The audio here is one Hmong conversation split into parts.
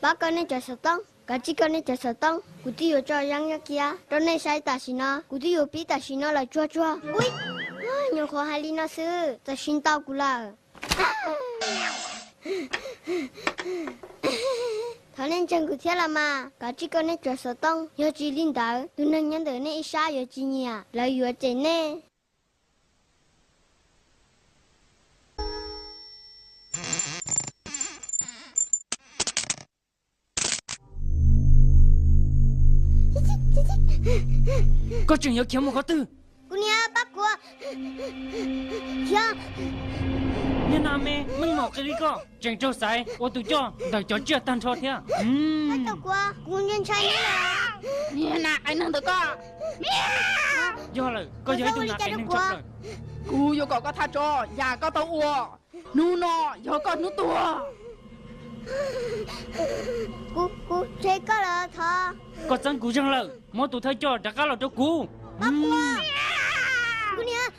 Pab koj nej cov xov tooj, kav tsij koj nej cov xov tooj, kuv twb yuav tso zoo nyob kiag rau nej saib tam sim no, kuv twb yuav pib tam sim no lawm tsuag tsuag. Ub, nyuam qhuav hais li no xwb, txawm siv tau kuv lawm. Thov nej ntseeg kuv thiab los mas, kav tsij koj nej cov xov tooj, yog tsis li ntawd tus neeg nyob ntawm nej ib sab yuav tsis nyiam, lawv yuav cem nej. Koj tseem yuav khiav mus qhov twg? Kuv niam, pab kuv khiav. Niag nas me, meej mom qis li koj tseem raug xaiv ua tus coj ntawm cov tsiaj tag nrho thiab. Kuv ntshai ntshai. Niag nas qai neeg ntawm koj. Yog lawm, koj yog ib tug nas qai neeg tshaj plaws. Kuv yuav kom koj thaj tsam yam koj tau ua. Hnub no yog koj hnub tuag. Kuv, kuv tseg koj lawm, thov. Koj txeeb kuv zeeg lawm, muab tus thawj coj rov qab los rau kuv. Pab kuv. Kuv niam.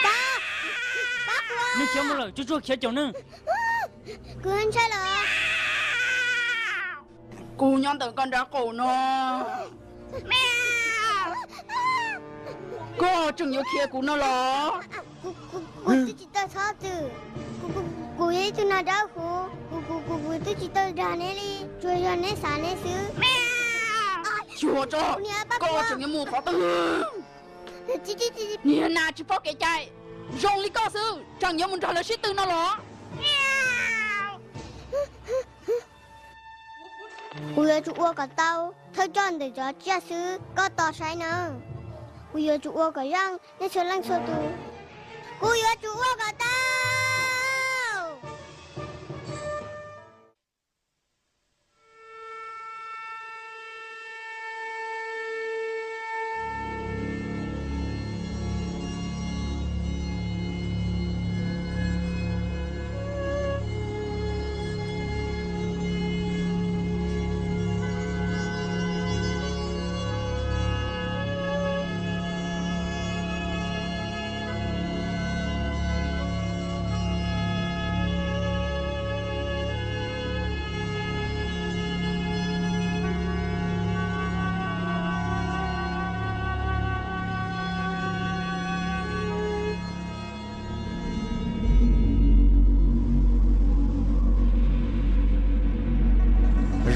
Pab, pab kuv. Nws khiav mus lawm, tsuag tsuag khiav caum nws. Kuv ntshai lawm. Kuv nyob ntawm koj nrab qaum no. Koj tseem yuav khiav kuv no los? Kuv twb tsis tau txhob txwm. Kuv yog ib tug nas dawb huv, kuv, kuv, kuv twb tsis tau dag neb li, tsuas yog neb xav neb xwb. Xyuas tso, koj tseem yuav mus qhov twg? Niag nas tsis paub kev cai, zoo li koj xwb tseem yuav mus nrog lawv sib tw no los? Kuv yuav tsum ua kom tau thawj coj ntawm cov tsiaj xwb, koj tos saib nawb. Kuv yuav tsum ua kom zoo nej txhua leej txhua tus. Kuv yuav tsum ua kom tau.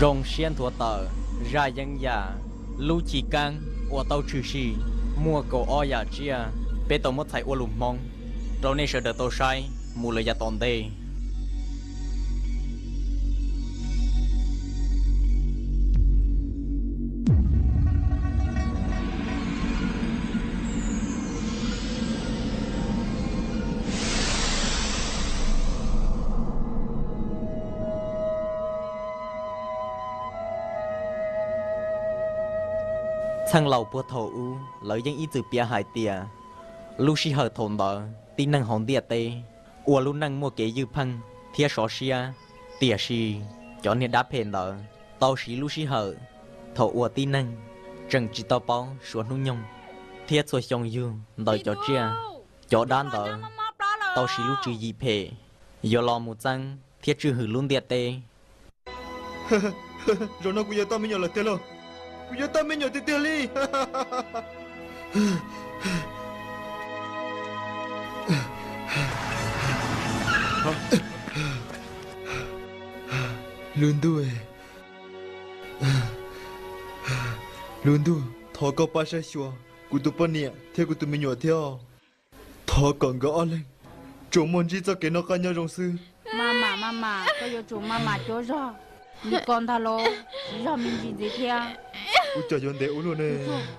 Zoo siab nthuav tawm, zaj yeeb yam, lub chiv keeb uas tau tshwm sim, muaj kaum ob yam tsiaj, peb tau muab txhais ua lus Hmoob rau nej sawv daws tau saib mus lawm yav tom ntej. Txheej laus puag thaum ub lawv yeej ib txwm piav hais tias lub sij hawm thaum ntawd tib neeg hauv ntiaj teb ua lub neej muaj kev ywj pheej thiab sov siab, tiam sis cov niag dab phem ntawd tau siv lub sij hawm thaum uas tib neeg tseem tsis tau paub suav hnub nyoog thiab txhua xyoo yug ntawm cov tsiaj. Cov dab ntawd tau siv lub tswv yim phem yuav los mus txeeb thiab tswj hwm lub ntiaj teb. Zaum no kuv yuav tau me nyuam lawm tiag lauj. Kuv yuav tau me nyuam tiag tiag li. Lub ntuj, lub ntuj, thov koj pab saib xyuas kuv tus poj niam thiab kuv tus me nyuam thiab. Thov kom nkawd ob leeg tsuas muaj ntsib txoj kev noj qab nyob zoo xwb. Maj mam, maj mam, koj yuav tsum maj mam cuab zog li ko ntag lauj, siv zog me ntsis ntxiv thiab. Ua cas yuav ntev ua luaj ne?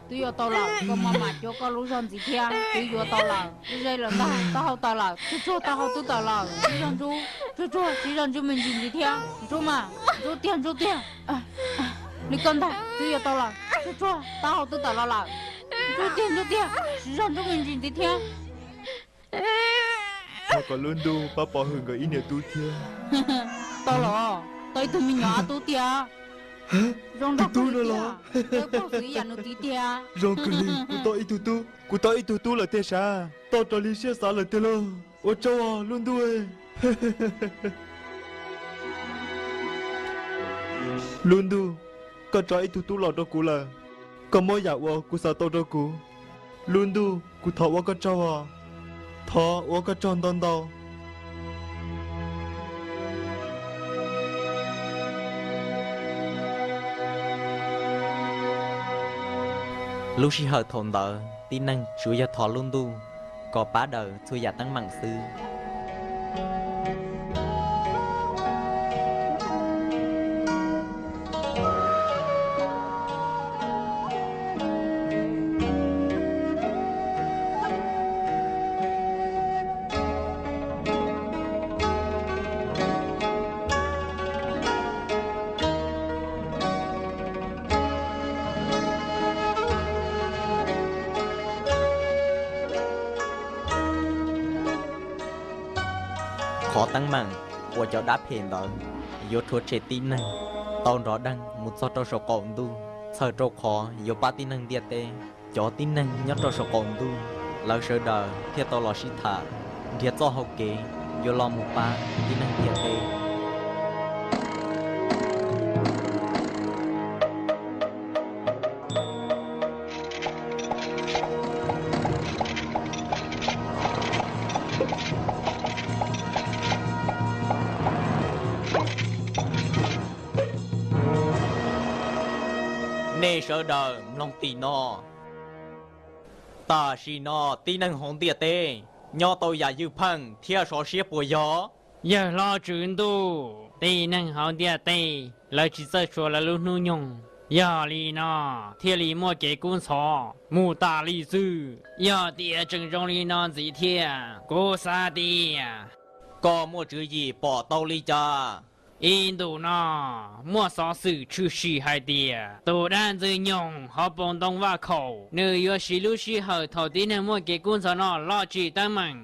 Twb yuav tau lawm, koj maj mam cuab koj lub zog ntxiv thiab. Twb yuav tau lawm, twb ze lawm ntag, taub hau tawm lawm, tsuag tsuag, taub hau twb tawm lawm. Siv zog ntsuj, tsuag tsuag, siv zog ntsuj me ntsis ntxiv thiab. Ntsuj mas, ntsuj tiag, ntsuj tiag. Li koj ntag, twb yuav tau lawm, tsuag tsuag, taub hau twb tawm los lawm. Ntsuj tiag, ntsuj tiag, siv zog ntsuj me ntsis ntxiv thiab. Thov kom lub ntuj pab pov hwm nkawd ib niam tub thiab. Tau los, tau ib tug me nyuam ob tub tiag. Zoo nraug koj li tiag, tau paub xwv yam nws tiv tiag. Zoo kawg li, kuv tau ib tug tub, kuv tau ib tug tub lawm tiag sav, tau raws li siab xav lawm tiag lauj. Ua tsaug os lub ntuj. Lub ntuj, koj tso ib tug tub los rau kuv lawm. Koj muab yam uas kuv xav tau rau kuv. Lub ntuj, kuv thov ua koj tsaug os. Thov ua koj tsaug ntau ntau. Lub sij hawm thaum ntawd tib neeg tsuas yog thov lub ntuj kom pab daws txhua yam teeb meem xwb. Qhov teeb meem uas cov dab phem ntawd yuav rhuav tshem tib neeg tau nrov deeg mus txog rau saum qaum ntuj, txhawm rau qhov yuav pab tib neeg ntiaj teb. Cov tib neeg nyob rau saum qaum ntuj, lawv sawv daws thiaj tau los sib tham nrhiav txoj hau kev yuav los mus pab tib neeg ntiaj teb. Nej sawv daws mloog tim no. Tam sim no tib neeg hauv ntiaj teb nyob tau yam ywj pheej thiab sov siab puas yog? Yawg hlob Tswv Ntuj, tib neeg hauv ntiaj teb lawv tsis txawj tshuav lawv lub hnub nyoog, yog li no thiaj li muaj kev kub ntxhov mus tas li xwb. Yog tias tseem zoo li no ntxiv thiab, kuv xav tias koj muaj tswv yim pom tau li cas? Ib ntus no muaj xov xwm tshwm sim hais tias tus dab ntxwg nyoog hauv paus ntoo vaj khaum nws yuav siv lub sij hawm thaum tib neeg muaj kev kub ntxhov no los tsim teeb meem.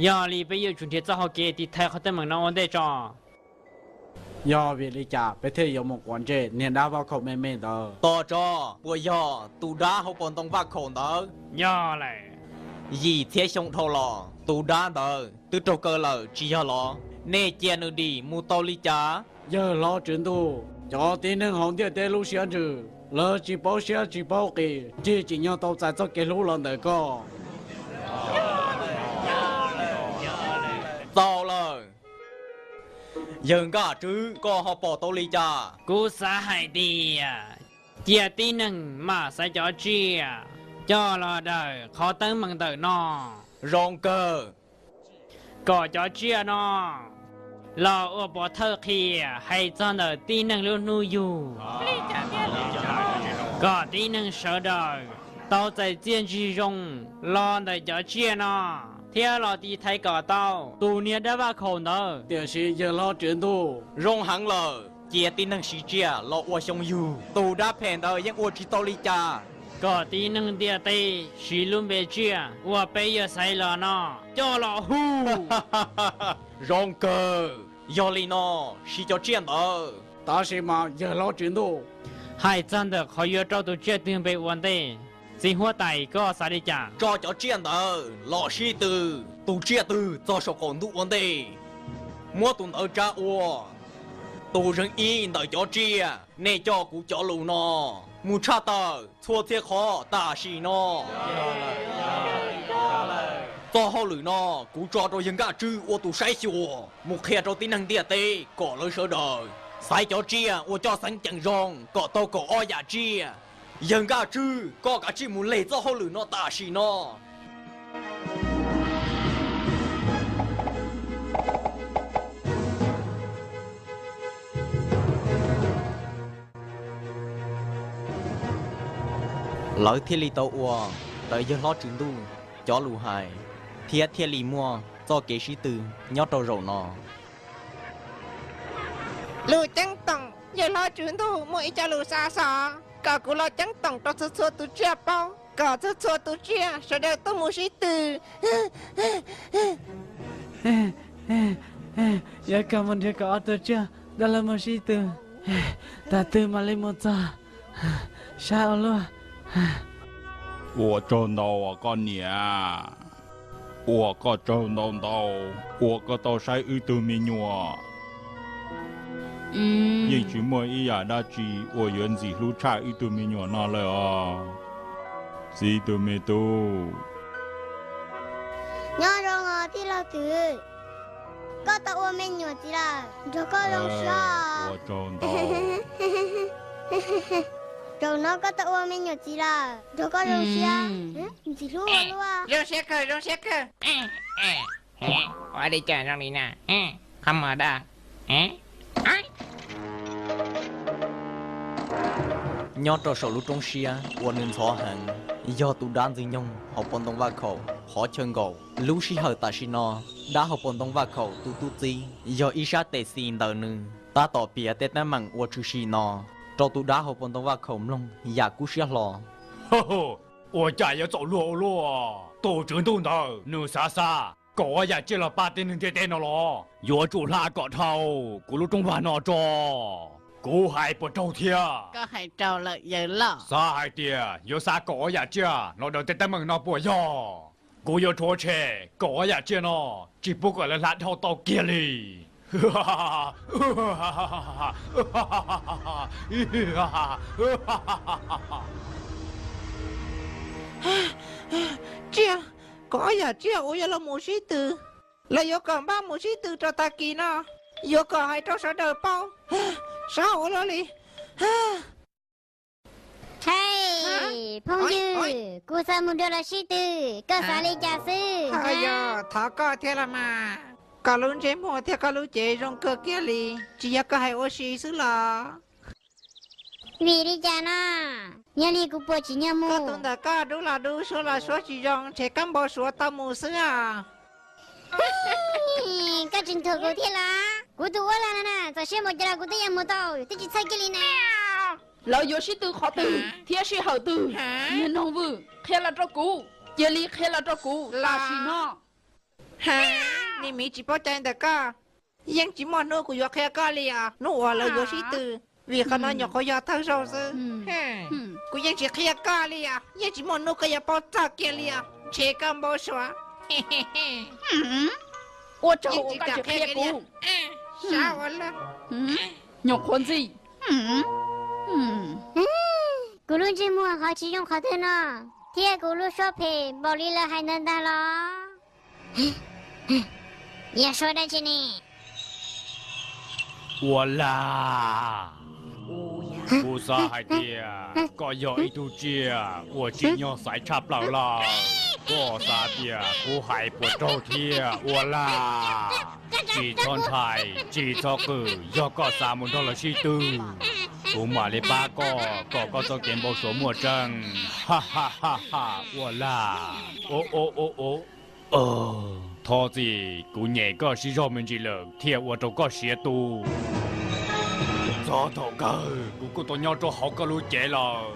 Yog li peb yuav tsum nrhiav txoj hau kev tiv thaiv qhov teeb meem no ua ntej tso. Yog vim li cas peb thiaj yuav mus quav ntsej niag dab vaj khaum me me ntawd? Tos tso, puas yog tus dab hauv paus ntoo vaj khaum ntawd? Yog lawm. Yim txhiab xyoo dhau los tus dab ntawd twb raug kaw lawm tsis yog los? Nej cia nws dim mus tau li cas? Yawg hlob Tswv Ntuj, cov tib neeg hauv ntiaj teb lub siab ntsws, lawv tsis paub siab tsis paub qis, ncig tsim nyog tau txais txoj kev hlub los ntawm koj. Txaus lawm. Yawg Nkaj Tswb, koj ho pom tau li cas? Kuv xav hais tias cia tib neeg mam xaiv cov tsiaj coj los daws qhov teeb meem ntawm no. Zoo kawg. Kom cov tsiaj no los ua pov thawj qhia hais txog ntawm tib neeg lub hnub yug, kom tib neeg sawv daws tau txais txiaj ntsig zoo los ntawm cov tsiaj no, thiab los tiv thaiv kom tau tus niag dab vaj khaum ntawd. Tiam sis yawg hlob Tswv Ntuj, zoo heev lawm, cia tib neeg siv tsiaj los ua xyoo yug, tus dab phem ntawd yeej ua tsis tau li cas. Kom tib neeg ntiaj teb siv lub npe tsiaj uas peb yuav xaiv los no coj los hu. Zoo kawg, yog li no siv cov tsiaj ntawd. Tab sis mas yawg hlob Tswv Ntuj, hais txog ntawm qhov yuav rau tus tsiaj twg npe ua ntej, txiv huab tais koj xav li cas? Tso cov tsiaj ntawd los sib tw, tus tsiaj twg txog saum qaum ntuj ua ntej, muab tus ntawd tsa ua tus zeem ib ntawm cov tsiaj. Nej coj kuv cov lus no mus tshaj tawm txhua txhia qhov tam sim no. Txoj hauj lwm no kuv tso rau yawg Nkaj Tswb ua tus saib xyuas mus qhia rau tib neeg ntiaj teb kom lawv sawv daws xaiv cov tsiaj ua coj xeeb ceem zoo kom tau kaum ob yam tsiaj. Yawg Nkaj Tswb, koj kav tsij mus leg txoj hauj lwm no tam sim no. Lawv thiaj li tau ua raws yawg hlob Tswv Ntuj cov lus hais, thiab thiaj li muaj txoj kev sib tw nyob rau zaum no. Lus ceeb toom, yawg hlob Tswv Ntuj muaj ib co lus xa xov kom kuv los ceeb toom rau txhua txhua tus tsiaj paub, kom txhua txhua tus tsiaj sawv daws tuaj mus sib tw. Yuav kom mus nrhiav kaum ob tug tsiaj coj los mus sib tw, thaum twg mam li mus txog, saib ua luaj. Ua tsaug ntau koj niam, ua koj tsaug ntau ntau uas koj tau saib wb tug me nyuam. Yeej tsis muaj ib yam dab tsi uas yuav ntxim hlub tshaj ib tug me nyuam no lawm os, txiv tus me tub. Nyob zoo os tij laug Twm, koj tau ua me nyuam txiv lawm, nrog koj zoo siab. Ua tsaug ntau. Zaum no koj tau ua me nyuam txiv lawm, nrog koj zoo siab. Ntxim hlub ua luaj. Zoo siab kawg, zoo siab kawg. Ua li cas zoo li na? Qhov muag daj. Nyob rau saum lub roob siab uas nws ntxhov heev, yog tus dab ntxwg nyoog hauv paus ntoo vaj khaum qhov chaw nkaum. Lub sij hawm tam sim no, dab hauv paus ntoo vaj khaum tus tub txib yog ib sab tes xis ntawm nws tab tom piav tej teeb meem uas tshwm sim no rau tus dab hauv paus ntoo vaj khaum mloog yam kub siab hlo. Ua cas yuav txaus luag ua luaj? Tus tswv ntuj ntawd nws xav xa kaum ob yam tsiaj los pab tib neeg ntiaj teb no los? Yuav tsum hla kom dhau kuv lub rooj vag no tso. Kuv hais puas raug thiab? Xav hais tias yuav xa kaum ob yam tsiaj los daws tej teeb meem no puas yog? Kuv yuav rhuav tshem kaum ob yam tsiaj no, tsis pub kom lawv hla dhau tau kiag li. Tsiaj, kaum ob yam tsiaj uas yuav los mus sib tw, lawv yuav kom npaj mus sib tw rau tag kis no, yuav kom hais rau sawv daws paub. Sab ua luaj li. Hais, phooj ywg, kuv xav mus nrog lawv sib tw, koj xav li cas xwb? Thov koj thiab los mas, koj lub ntsej muag thiab koj lub cev zoo kawg kiag li, tsis yog koj hais ua si xwb los? Vim li cas no? Yog li kuv puas tsim nyog mus? Koj tus ntawm koj dub los dub, suab los suab tsis zoo, ntshe koj npau suav tau mus xwb os. Koj tsis nthuav kuv thiab los? Kuv tus uab lag no na, txawm siab npaum cas los kuv twb yuav mus tau, twb tsis txhawj kiag li na. Lawv yuav sib tw qhov twg thiab sij hawm twg? Niag noog vwm, qhia los rau kuv, cia li qhia los rau kuv tam sim no. Niag miv tsis paub cai ntawm koj, yeej tsis muaj hnub kuv yuav qhia koj li os hnub uas lawv yuav sib tw, vim qhov no nyuam qhuav yog thawj zaug xwb. Kuv yeej tsis qhia koj li os, yeej tsis muaj hnub koj yuav paub txog kiag li os, ntshe koj npau suav. Ua tsaug uas koj tsis qhia kuv. Nyuam qhuav ntxhi. Kuv lub ntsej muag ho tsis zoo qhov twg no, thiab kuv lub suab phem npaum li lawv hais ntawd ntag los? Yog suab dab tsi ne? Ua lag! Kuv xav hais tias koj yog ib tug tsiaj uas tsim nyog xaiv tshaj plaws lawm. Koj xav tias kuv hais puas raug thiab ua lag? Tsis txhob ntshai, tsis txhob qw, yog koj xav mus nrog lawv sib tw, kuv mam li pab koj kom koj txoj kev npau suav muaj tseeb. Ha ha ha ha, ua lag. Thov txim, kuv nyem koj siv zog me ntsis lawm thiaj ua rau koj siav tu. Txog thaum kawg kuv kuj tau nyob rau hauv koj lub cev lawm.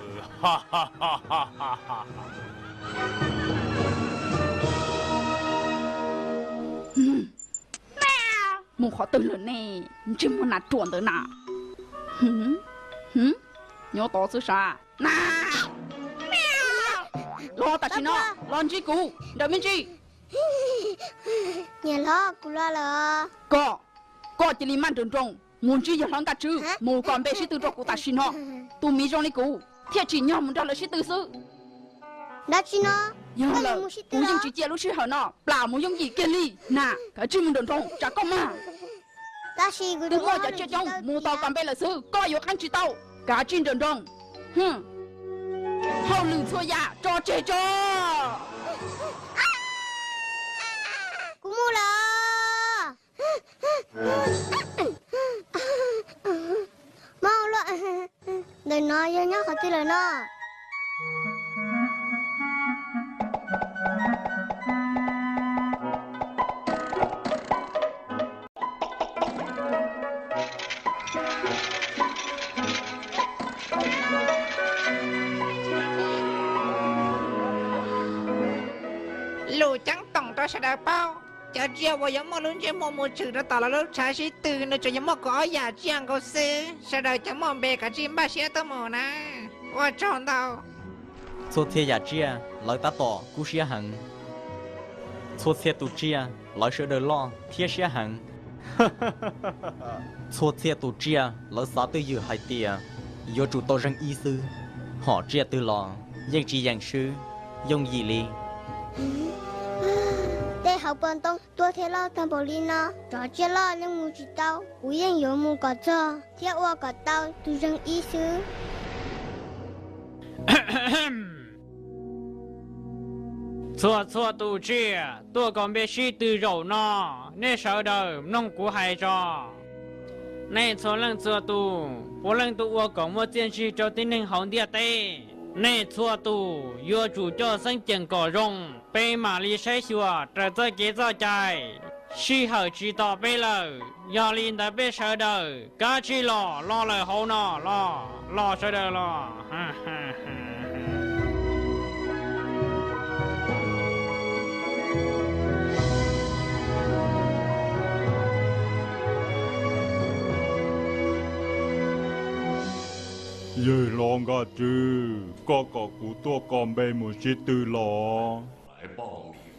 Mus qhov twg lawm ne, ntsej muag nas ruam ntawd na? Nyob tod xwb sav. Los tam sim no, los ntsib kuv, nrawm me ntsis. Niam hlob, kuv los lawm. Koj, koj cia li maj nroos nroos mus ntsib yawg hlob Nkaj Tswb, mus kom npe sib tw rau kuv tam sim no. Tus miv zoo li kuv thiaj tsim nyog mus nrog lawv sib tw xwb. Yog lawm, kuv yeej tsis cia lub sij hawm no plam mus yooj yim kiag li na. Kav tsij mus nroos nroos, tsam koj mag. Kuv muaj cov tsiaj coob mus tos kom npe lawm xwb, koj yuav qeeb tsis tau. Kav tsij nroos nroos. Hauj lwm txhua yam tso tseg tso. Kuv mus lawm. Mob ua luaj, ntawm no yog nyob qhov twg lawm no? Lus ceeb toom rau sawv daws paub, cov tsiaj uas yuav muaj lub ntsej muag mus tshwm rau tom lawv lub tshav sib tw, nws tseem yuav muaj kaum ob yam tsiaj nkaus xwb. Sawv daws cov muaj npe kav tsij npaj siab tuaj mus na. Ua tsaug ntau. Txhua txhia yam tsiaj lawv tab tom kub siab heev. Txhua txhia tus tsiaj lawv sawv daws loj thiab siab heev. Txhua txhia tus tsiaj lawv xav twj ywm hais tias yuav tsum tau zeeg ib xwb, hom tsiaj twg los yeej tsis yeem swb yooj yim li. Tej hauv paus ntoo tuaj thiab loj tag npaum li no, tsov tsiaj loj yeej mus tsis tau, kuv yeej yuav mus kom txog thiab ua kom tau tus zeeg ib xwb. Txhua txhua tus tsiaj tuaj kom npe sib tw zaum no, nej sawv daws mloog kuv hais tso. Nej txhua leej txhua tus puav leej tuaj ua kom muaj txiaj ntsig rau tib neeg hauv ntiaj teb. Nej txhua tus yuav tsum coj xeeb ceem kom zoo, peb mam li saib xyuas raws txoj kev txoj cai. Sij hawm tsis tos peb lawm, yog li ntawd peb sawv daws kav tsij los, los lawm hauv no los, los sawv daws los. Yawg hlob Nkaj Tswb, koj kom kuv tuaj ko npe mus sib tw los?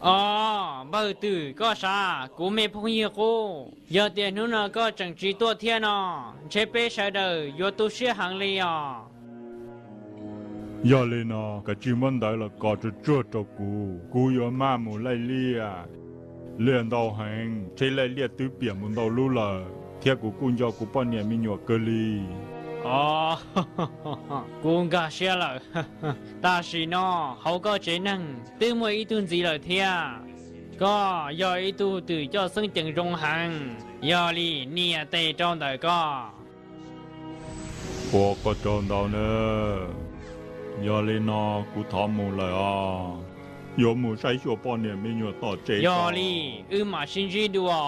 Os, npawg Twm, koj sav, kuv me phooj ywg qub, yog tias hnub no koj tseem tsis tuaj thiab no, ntshe peb sawv daws yuav tu siab heev li os. Yog li no, kav tsij muab ntawv los kos tsuag tsuag rau kuv, kuv yuav maj mus laij liaj. Liaj ntau heev, ntshe laij liaj twb piam mus ntau lub lawm, thiab kuv kuj nco kuv poj niam me nyuam kawg li. Os, kuv nkag siab lawm. Tam sim no hauv koj tsev neeg twb muaj ib tug ntxiv lawm thiab. Koj yog ib tug twm coj xeeb ceem zoo heev, yog li nias tes rau ntawm koj. Ua koj tsaug ntau nawb. Yog li no kuv thov mus lawm os. Yuav mus saib xyuas poj niam me nyuam tom tsev. Yog li wb mam sib ntsib dua.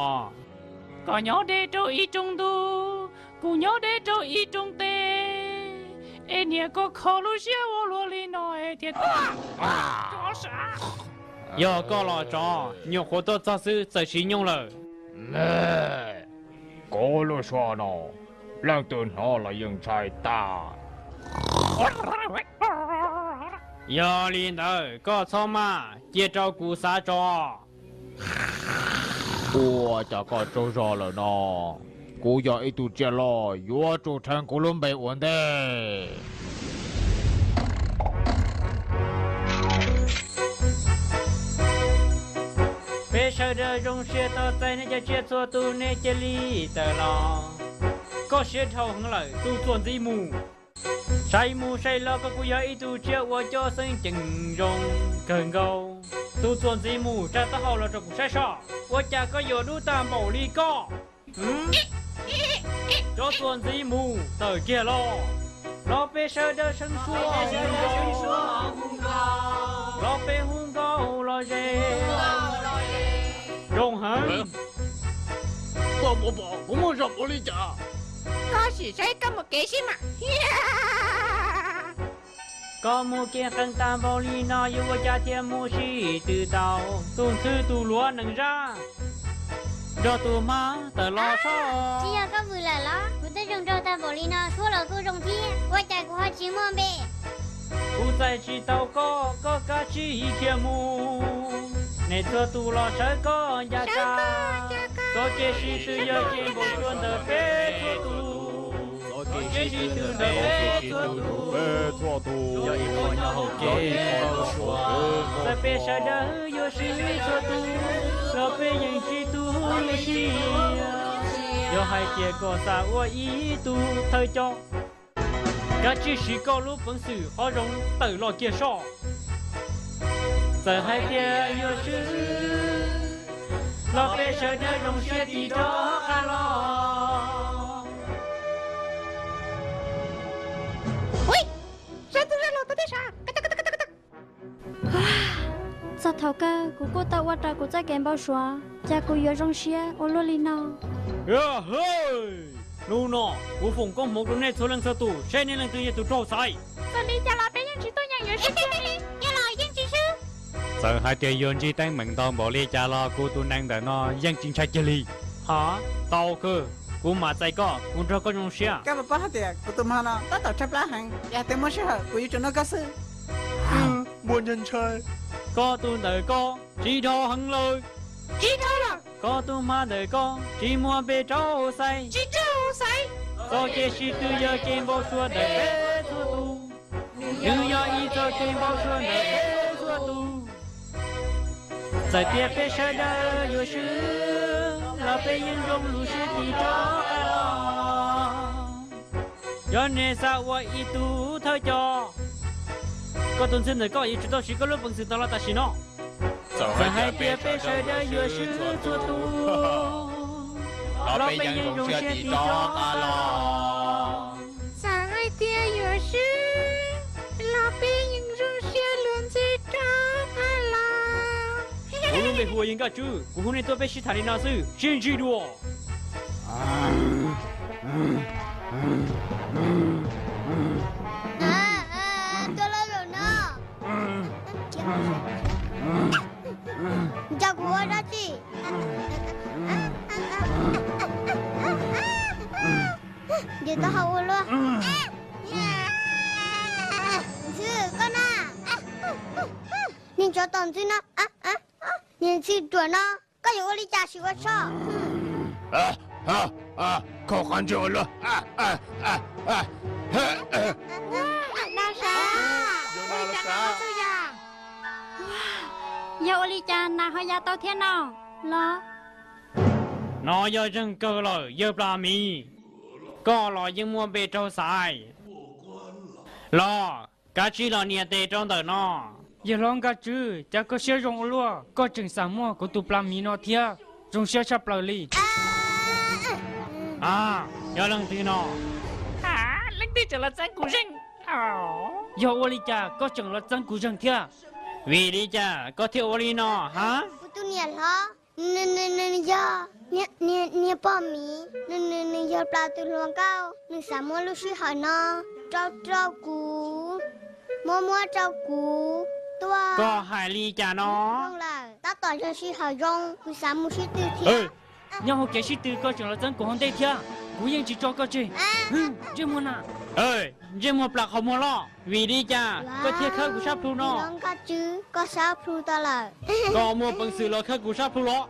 Koj nyob deb rau ib rooj ntuj, kuv nyob deb rau ib rooj teb, es niam koj kho lub siab ua luaj li no es thiaj tau. Yog koj los tsov, nyuam qhuav tuaj txog xwb txawm siv nyooj lawm. Kuv lub suab no, leej twg hnov los yeej ntshai tag. Yog li ntawd koj txhob maj, cia rau kuv xav tso. Ua cas koj tsaug zog lawm no? Kuv yog ib tug tsiaj loj, yuav tsum dheev kuv lub npe ua ntej. Peb sawv daws zoo siab tos txais nej cov tsiaj txhua tus, nej cia li tawm los. Koj siab dhau heev lawm tus txuas ntxiv mus. Saib mus saib los koj kuj yog ib tug tsiaj uas coj xeeb ceem zoo kawg nkaus. Tus txuas ntxiv mus, tsa taub hau los rau kuv saib soj, ua cas koj yuav dub tag npaum li koj? Cov txuas ntxiv mus tawm kiag los, los peb sawv daws sib hu nkauj, los peb hu nkauj los ze. Zoo heev. Koj puas pom kuv muaj zog npaum li cas? Koj sim saib koj mus kev sib mam. Koj mus kev qees tag npaum li no yuav ua cas thiaj mus sib tw tau? Tus ntxhw tus luav nees zab nrog tus hmab tawm los soj. Tsis yog koj vwm lawm los? Kuv twb zoo nraug tag npaum li no, suab los kuj zoo thiab, ua cas kuv ho tsis muaj npe? Kuv txais tsis tau koj, koj kav tsij khiav mus. Nej txhua tus los sawv koj ncaj qha. Txoj kev sib tw yog kev npau suav ntawm peb txhua tus. Txoj kev sib tw ntawm peb txhua tus yog ib qho nyob hauv kev npau suav. Txawm peb sawv daws yuav swb txhua tus los peb yeej tsis tu siab. Yog hais tias koj xav ua ib tug thawj coj, kav tsij siv koj lub peev xwm qhov zoo tawm los kiag soj. Txawm hais tias yuav swb los peb sawv daws zoo siab tig rov qab los. Txog thaum kawg kuv kuj tau ua raws kuv txoj kev npau suav, cas kuv yuav zoo siab ua luaj li no. Hnub no kuv foom koob hmoov rau nej txhua leej txhua tus, saib nej leej twg yog tus raug xaiv. Txawm li cas los peb yeej tsis tuaj nyeem yuav swb kiag li. Yog los yeej tsis swb. Txawm hais tias yuav ntsib teeb meem ntau npaum li cas los kuv tus nees ntawm no yeej tsis ntshai kiag li. Ha, tau kawg, kuv mam txais koj, kuv nrog koj zoo siab. Koj puas paub hais tias kuv tus hmo no tab tom tshaib plab heev, yog hais tias muaj sij hawm kuv yuav tsum noj koj xwb. Muaj ntshai ntshai. Koj tus ntawm koj tsis dhau heev lawm. Tsis dhau lawm. Koj tus hma ntawm koj tsis muaj npe rau xaiv. Txoj kev sib tw yog kev npau suav ntawm peb txhua tus. Nws yog ib txoj kev npau suav ntawm peb txhua tus. Txawm tias peb sawv daws yuav swb los peb yeej zoo lub siab tig rov qab los. Yog nej xav ua ib tug thawj coj, koj tus ntxhw ntawm koj yuav tsum tau siv koj lub peev xwm tau los tam sim no. Txawm hais tias peb sawv daws yuav swb txhua tus, los peb yeej zoo siab tig rov qab los. Txawm hais tias yuav swb los peb yeej zoo siab luag ntxhi rov qab los. Kuv lub npe hu ua Yawg Nkaj Tswb, kuv hu nej tuaj peb sib tham li no xwb, sib ntsib dua. Tuaj lawm zaum no. Nco kuv ua dab tsi? Nco tau hau ua luaj. Ntxhw, koj na. Niag tsov tom ntxwb no, niag ntxhw ruam no, koj yuav ua li cas sim ua tso? Khaum qhov ntswg ua luaj. Yog ua li cas nas ho ya tau thiab no los? No yog zeeg kawg lawm yawg Plas Miv, koj los yeej muaj npe raug xaiv. Los kav tsij los nias tes rau ntawm no. Yawg hlob Nkaj Tswb, cas koj siab zoo ua luaj, koj tseem xam muaj kuv tus Plas Miv no thiab, zoo siab tshaj plaws li. Yog leej twg no? Leej twg tseem los txeeb kuv zeeg? Yog ua li cas koj tseem los txeeb kuv zeeg thiab? Vim li cas koj thiaj ua li no ha? Kuv tus niam hlob, nws yog niag pog miv, nws yog Plas tus hluas nkauj, nws xav muab lub sij hawm no rau rau kuv, muab muab rau kuv tuaj. Koj hais li cas no? Zoo lawm, tab tom yog sij hawm zoo, kuv xav mus sib tw thiab. Nyob hauv kev sib tw koj tseem los txeeb kuv hauv ntej thiab, kuv yeej tsis tso koj tseg. Ntsej muag na. Ntsej muag plas qhov muag loj, vim li cas koj thiaj khawb kuv sab plhu no? Nkaj Tswb, koj sab plhu tau lawm. Koj muaj peev xwm los khawb kuv sab plhu los?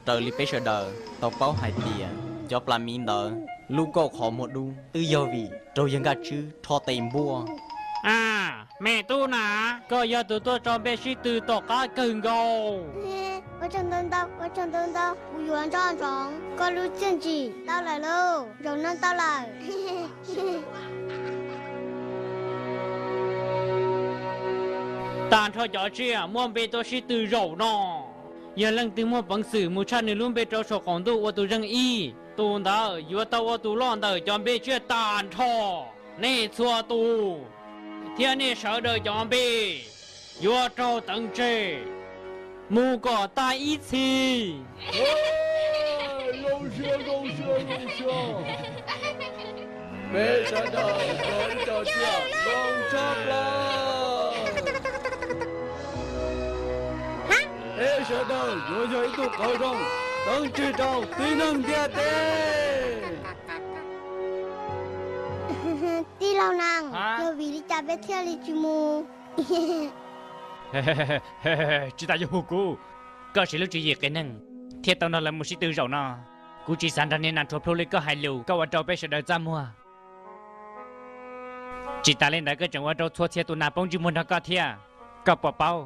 Raws li peb sawv daws tau paub hais tias cov plas miv ntawd lub kauj qhov muag dub twb yog vim raug yawg Nkaj Tswb rho tes npuaj. A, me tub na, koj yog tus tuaj tso npe sib tw tom qab kawg nkaus. Ua tsaug ntau ntau, ua tsaug ntau ntau, kuv yuav nco ntsoov koj lub txiaj ntsim tau lawm lauj, zaum no tau lawm. Tag nrho cov tsiaj muaj npe tuaj sib tw zaum no, yog leej twg muaj peev xwm mus tshaj nws lub npe rau saum qaum ntuj ua tus zeej ib, tus ntawd yuav tau ua tus loj ntawm cov npe tsiaj tag nrho. Nej txhua tus thiab nej sawv daws cov npe yuav raug teev tseg mus kom tag ib txhis. Peb sawv daws yog ib co tsiaj zoo tshaj plaws. Peb sawv daws yuav yog ib tug qauv zoo teev tseg rau tib neeg ntiaj teb. Tij laug Nees, yog vim li cas peb thiaj li tsis mus? Tsis tas yuav hu kuv, koj siv lub tswv yim qias neeg thiaj tau nrog lawv mus sib tw zaum no. Kuv tsis xav nrog niag nas rhuav plhu li koj hais lus, koj ua rau peb sawv daws txaj muag. Tsis tas li ntawd koj tseem ua rau txhua txhia tus nas poob ntsej muag nrog koj thiab, koj puas paub?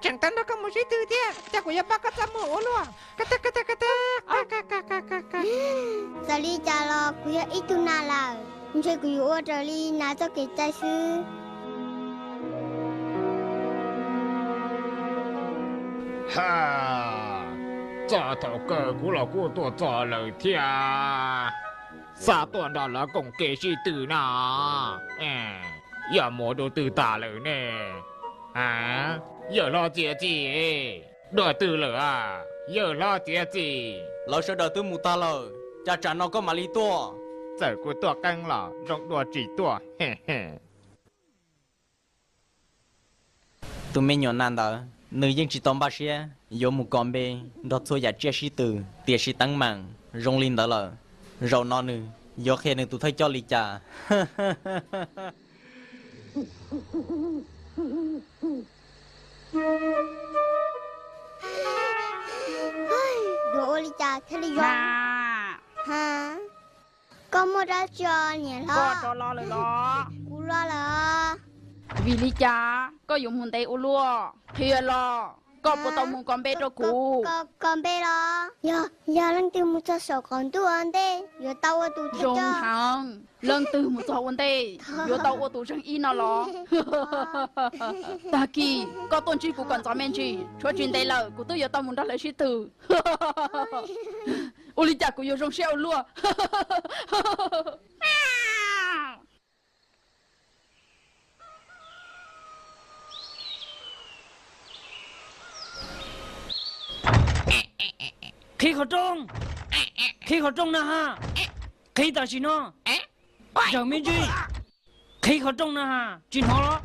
Tseem tau nrog koj mus sib tw thiab, cas kuv yuav pab koj txaj muag ua luaj. Txawm li cas los kuv yog ib tug nas lawm, ntshe kuv yuav ua raws li nas txoj kev cai xwb. Ha, txog thaum kawg kuv los kuj tuaj txog lawm thiab. Xav tuaj nrog lawv koom kev sib tw na. Yog mus dua twg tas lawm ne? Yawg hlob txiav txim, dua twg lawm a? Yawg hlob txiav txim, lawv sawv daws twb mus tag lawm, cas tsam no koj mam li tuaj? Txawm kuv tuaj qeeb los zoo dua tsis tuaj. Tus me nyuam nas ntawd, nws yeej tsis tau npaj siab yuav mus kos npe nrog txhua yam tsiaj sib tw, tiam sis teeb meem zoo li ntawd lawm, zaum no nws yuav qhia nws tus thawj coj li cas? Ua li cas thiaj li zoo? Ha, koj muaj dab tsi niam hlob? Koj rov los lawm los? Kuv los lawm. Vim li cas koj yuav mus ntev ua luaj? Qhia los, koj puas tau mus kos npe rau kuv? Kos npe los? Yog, yog leej twg mus txog saum qaum ntuj ua ntej yuav tau ua tus zoo heev. Leej twg mus txog ua ntej yuav tau ua tus zeeg ib no los? Tag kis koj tuaj ntsib kuv kom ntxov me ntsis, tshuav tsis ntev lawm kuv twb yuav tau mus nrog lawv sib tw. Ua li cas kuv yuav zoo siab ua luaj? Qhib qhov rooj, qhib qhov rooj na ha, qhib tam sim no, zawm me ntsis, qhib qhov rooj na ha, tsis hnov los?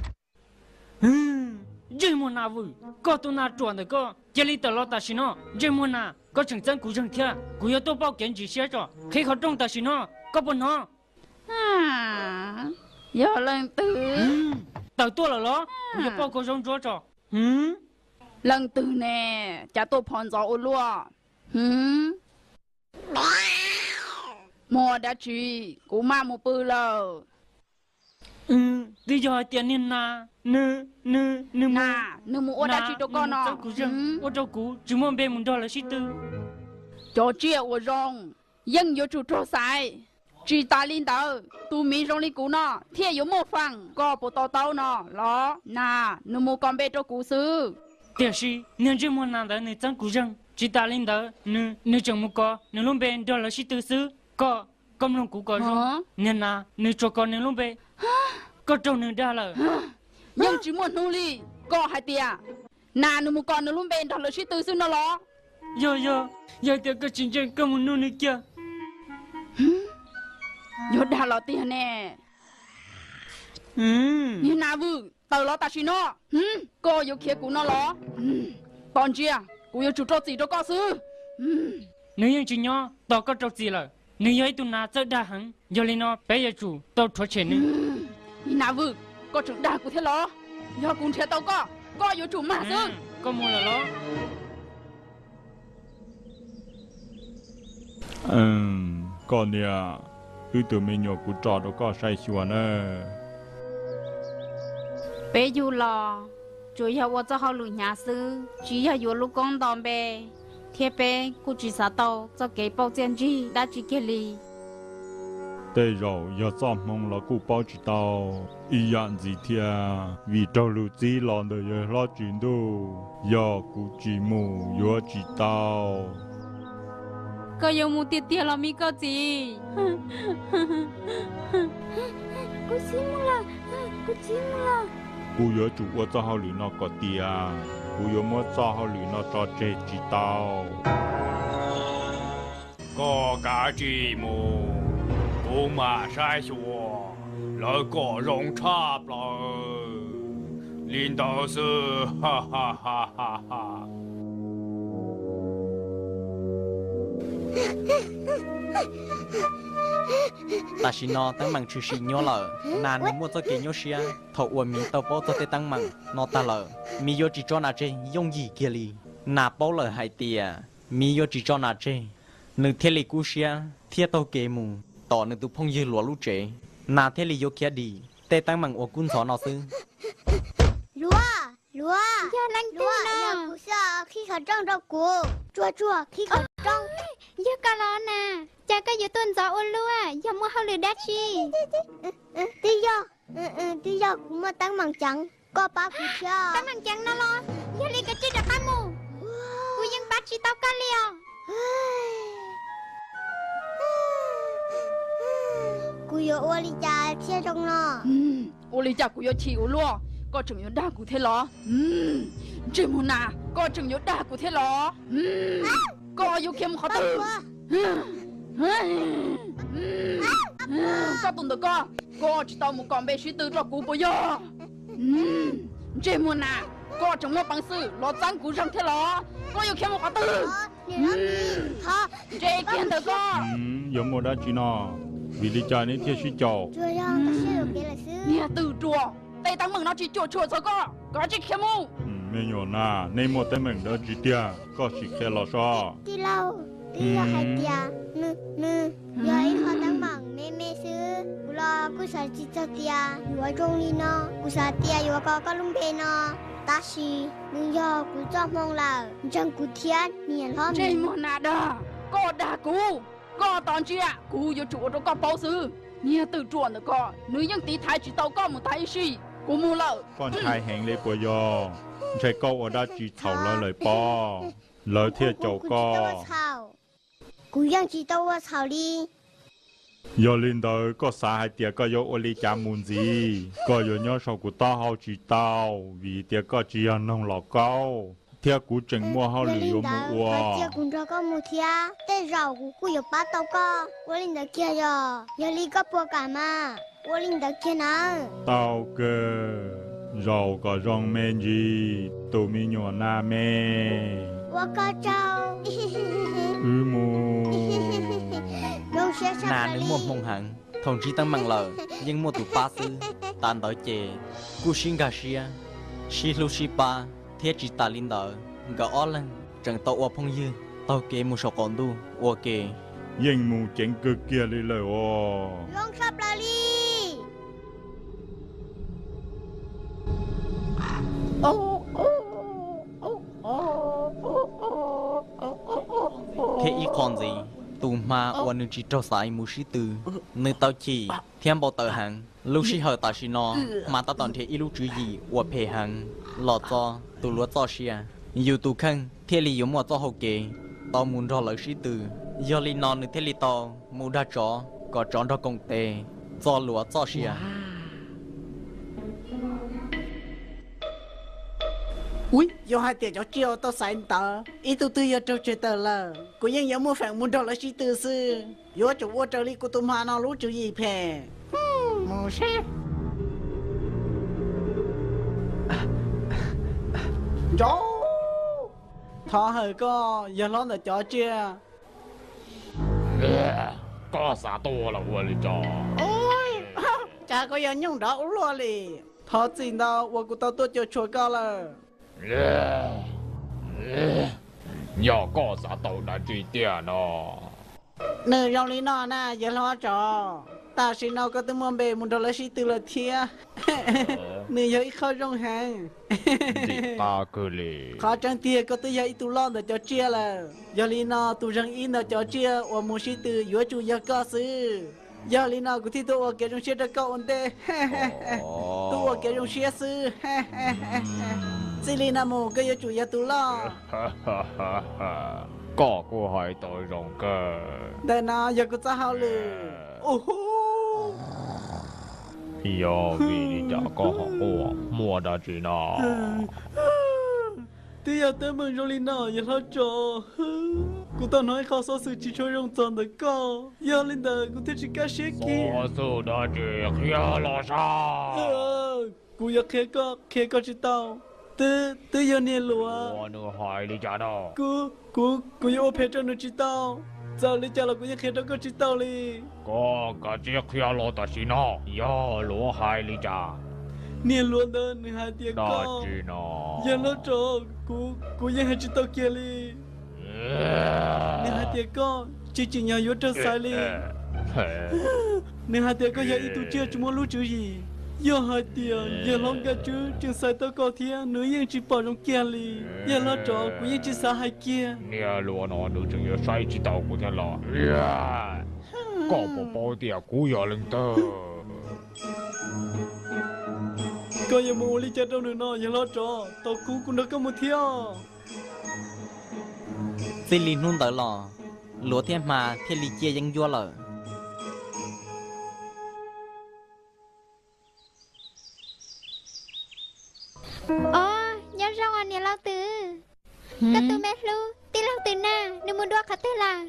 Ntsej muag nas vwm, koj tus nas ruam ntawm koj, cia li tawm los tam sim no. Ntsej muag nas, koj tseem txeeb kuv zeeg thiab, kuv yuav tuaj pauj kev ntsis siab tso. Qhib qhov rooj tam sim no, koj puas hnov? Yog leej twg? Tawm tuaj lawm los? Kuv yuav pauj koj zaub ntsuab tso. Leej twg ne, cas tuaj phov ntxov ua luaj? Muaj dab tsi, kuv maj mus pw lawm. Twb yog hais tias niag nas, nws, nws, nws mus, nws mus ua dab tsi rau koj no? Txeeb kuv zeeg, ua rau kuv tsis muaj npe mus nrog lawv sib tw. Cov tsiaj uas zoo yeej yuav tsum raug xaiv. Tsis tas li ntawd, tus miv zoo li kuv no thiaj yuav muaj fam. Koj puas to taub no los? Nas, nws mus kos npe rau kuv xwb. Tiam sis niag ntsej muag nas ntawd nws txeeb kuv zeeg, tsis tas li ntawd nws, nws tseem mus kos nws lub npe nrog lawv sib tw xwb. Koj, koj mloog kuv kom zoo, niag nas nws tsuas kos nws lub npe, koj raug nws dag lawm. Yeej tsis muaj hnub li. Koj hais tias nas nws mus kos nws lub npe nrog lawv sib tw xwb no los? Yog, yog, yog tias koj tsis ntseeg koj mus nug nws kiag. Yog dag los tiag ne. Niag nas vwm, tawm los tam sim no, koj yuav khiav kuv no los? Tos ntsia, kuv yuav tsum rau txim rau koj xwb. Nws yeej tsis nyob tos koj rau txim lawm, nws yog ib tug nas txawj dag heev, yog li no peb yuav tsum tau rhuav tshem nws. Niag nas vwm, koj tseem dag kuv thiab los? Yog kuv nrhiav tau koj, koj yuav tsum mag xwb. Koj mus lawm los? Koj niam, wb tus me nyuam kuv tso rau koj saib xyuas na. Peb yug los tsuas yog ua txoj hauj lwm hnyav xwb, tsis yog yuav lub koob nto npe, thiab peb kuj tsis xav tau txoj kev pauj txiaj ntsig dab tsi kiag li. Tej zaum yog txoj hmoo los kuj paub tsis tau. Ib yam ntxiv thiab, vim raug lus txib los ntawm yawg hlob Tswv Ntuj, yog kuv tsis mus yuav tsis tau. Koj yuav mus tiag tiag los me koj txiv? Kuv txiv mus lawm, kuv txiv mus lawm. Kuv yuav tsum ua txoj hauj lwm no kom tiav, kuv yuav muab txoj hauj lwm no tso tseg tsis tau. Koj kav tsij mus, kuv mam saib xyuas, lawv kom zoo tshaj plaws li ntawd xwb. Tam sim no teeb meem tshwm sim nyuaj lawm, nas nws muaj txoj kev nyuaj siab. Thaum uas miv tau paub txog tej teeb meem no tag lawm, miv yuav tsis tso nas tseg yooj yim kiag li. Nas paub lawm hais tias miv yuav tsis tso nas tseg, nws thiaj li kub siab thiab taug kev mus tom nws tus phooj ywg Luam lub tsev. Nas thiaj li yuav khiav dim tej teeb meem uas kub ntxhov no xwb. Luam, Luam, yog leej twg no? Yog kuv xwb, qhib qhov rooj rau kuv. Tsuag tsuag, qhib qhov rooj. Yog koj los na, cas koj yuav tuaj ntxov ua luaj, yog muaj hauj lwm dab tsi? Twb yog, twb yog kuv muaj teeb meem ceev, koj pab kuv thiab. Teeb meem ceev no los? Yog li kav tsij rov qab mus, kuv yeej pab tsis tau koj li os. Kuv yuav ua li cas thiaj zoo no? Ua li cas kuv yuav chim ua luaj, koj tseem yuav dag kuv thiab los? Ntsej muag nas, koj tseem yuav dag kuv thiab los? Koj yuav khiav mus qhov twg? Koj tus ntawm koj, koj tsis tau mus kom npe sib tw rau kuv puas yog? Ntsej muag nas, koj tseem muaj peev xwm los txeeb kuv zeeg thiab los? Koj yuav khiav mus qhov twg? Ntsej kiag ntawm koj. Yuav muaj dab tsi no? Vim li cas neb thiaj sib caum? Niag twm ruam, tej teeb meem no tsis cuam tshuam txog koj, koj tsis khiav mus. Me nyuam na, nej muaj teeb meem dab tsi tiag, koj sim qhia los soj. Tij laug, twb yog hais tias nws, nws yog ib qho teeb meem me me xwb, kuv los kuj xav tsis txog tias yuav zoo li no. Kuv xav tias yuav kos koj lub npe no, tab sis nws yog kuv txoj hmoo lawm, ntseeg kuv thiab niam hlob. Ntsej muag nas dag, koj dag kuv, koj tos ntsia kuv yuav tsum ua rau koj paub xwb. Niag twm ruam ntawm ko, nws yeej tiv thaiv tsis tau koj mus tag ib sij. Kuv mus lawm. Koj ntshai heev li puas yog? Ntshai koj ua dab tsi txhaum lawv lawm pob, lawv thiaj caum koj. Kuv yeej tsis tau ua txhaum li. Yog li ntawd koj xav hais tias koj yuav ua li cas mus ntxiv? Koj yuav nyob saum kuv taub hau tsis tau, vim tias koj tsis yog noog los kaub, thiab kuv tseem muaj hauj lwm yuav mus ua. Cia kuv nrog koj mus thiab, tej zaum kuv kuj yuav pab tau koj. Ua li ntawd kiag yog, yog li koj puas kam mas? Ua li ntawd kiag nawb. Tau kawg, zaum kom zoo me ntsis, tus me nyuam nas me. Ua koj tsaug. Wb mus. Nas nws muaj hmoo heev, thaum ntsib teeb meem lawm yeej muaj tus pab xwb. Tam ntawd ces kuj sib nkag siab, sib hlub sib pab, thiab tsis tas li ntawd nkawd ob leeg tseem tau ua phooj ywg taug kev mus saum qaum ntuj ua ke. Yeej mus ceev kawg kiag li lawm os. Zoo tshaj plaws li. Thiab ib qho ntxiv, tus hma uas nws tsis raug xaiv mus sib tw, nws tau chim thiab npau taws heev. Lub sij hawm tam sim no, hma tab tom nrhiav ib lub tswv yim uas phem heev los txo tus luav txoj sia. Yus tus kheej thiaj li yuav muaj txoj hau kev tau mus nrog lawv sib tw. Yog li no nws thiaj li tau mus dag tsov kom tsov nrog koom tes txo luav txoj sia. Yog hais tias cov tsiaj uas tau xaiv ntawd ib tug twg yog raug tseg tawm lawm, kuv yeej yuav muaj feem mus nrog lawv sib tw xwb. Yuav tsum ua raws li kuv tus hma no lub tswv yim phem. Mus seb. Ntsauv, thov hawm koj yawg hlob ntawm cov tsiaj. Koj xav tuag los ua li cas? Cas koj yog nyooj nrov ua luaj li? Thov txim ntau uas kuv tau tuaj cuam tshuam koj lawm. Yog koj xav tau dab tsi tiag no? Nws zoo li no na yawg hlob tsov, tam sim no koj twb muaj npe mus nrog lawv sib tw lawm thiab. Nws yog ib qho zoo heev. Qhov tseeb tiag koj twb yog ib tug loj ntawm cov tsiaj lawm. Yog li no tus zeeg ib ntawm cov tsiaj uas mus sib tw yuav tsum yog koj xwb. Yog li no kuv thiaj tuaj ua kev zoo siab rau koj ua ntej. Tuaj ua kev zoo siab xwb. Txij li no mus koj yuav tsum yog tus loj. Koj kuj hais tau zoo kawg. Ntawm no yog kuv txoj hauj lwm. Yog vim li cas koj ho quaj, muaj dab tsi no? Twb yog teeb meem zoo li no yawg hlob tsov. Kuv tau hnov ib qho xov xwm tsis tshua zoo txog ntawm koj, yog li ntawd kuv thiaj tsis kaj siab kiag. Xov xwm dab tsi? Qhia los saib. Kuv yuav qhia koj, qhia koj tsis tau. Twb, twb yog niag luav. Nws hais li cas no? Kuv, kuv, kuv yuav ua phem rau nws tsis tau. Txawm li cas los kuv yeej qhia rau koj tsis tau li. Koj kav tsij qhia los tam sim no. Yog luav hais li cas? Niag luav ntawd nws hais tias koj, yawg hlob tsov, kuv, kuv yeej hais tsis tau kiag li. Nws hais tias koj tsis tsim nyog yuav raug xaiv li. Nws hais tias koj yog ib tug tsiaj tsis muaj lub tswv yim. Yog hais tias yawg hlob Nkaj Tswb tseem xaiv tau koj thiab nws yeej tsis pom zoo kiag li. Yawg hlob tsov, kuv yeej tsis xav hais kiag. Niag luav no nws tseem yuav saib tsis taus kuv thiab los? Koj puas paub tias kuv yog leej twg? Koj yuav mus ua li cas rau nws no yawg hlob tsov? Tos kuv, kuv nrog koj mus thiab. Txij li hnub ntawd los, luav thiab hma thiaj li ciaj yeeb ncuab lawm. Os, nyob zoo os niam laus twm. Koj tus me hlub tij laug twm na, nws mus dua qhov twg lawm?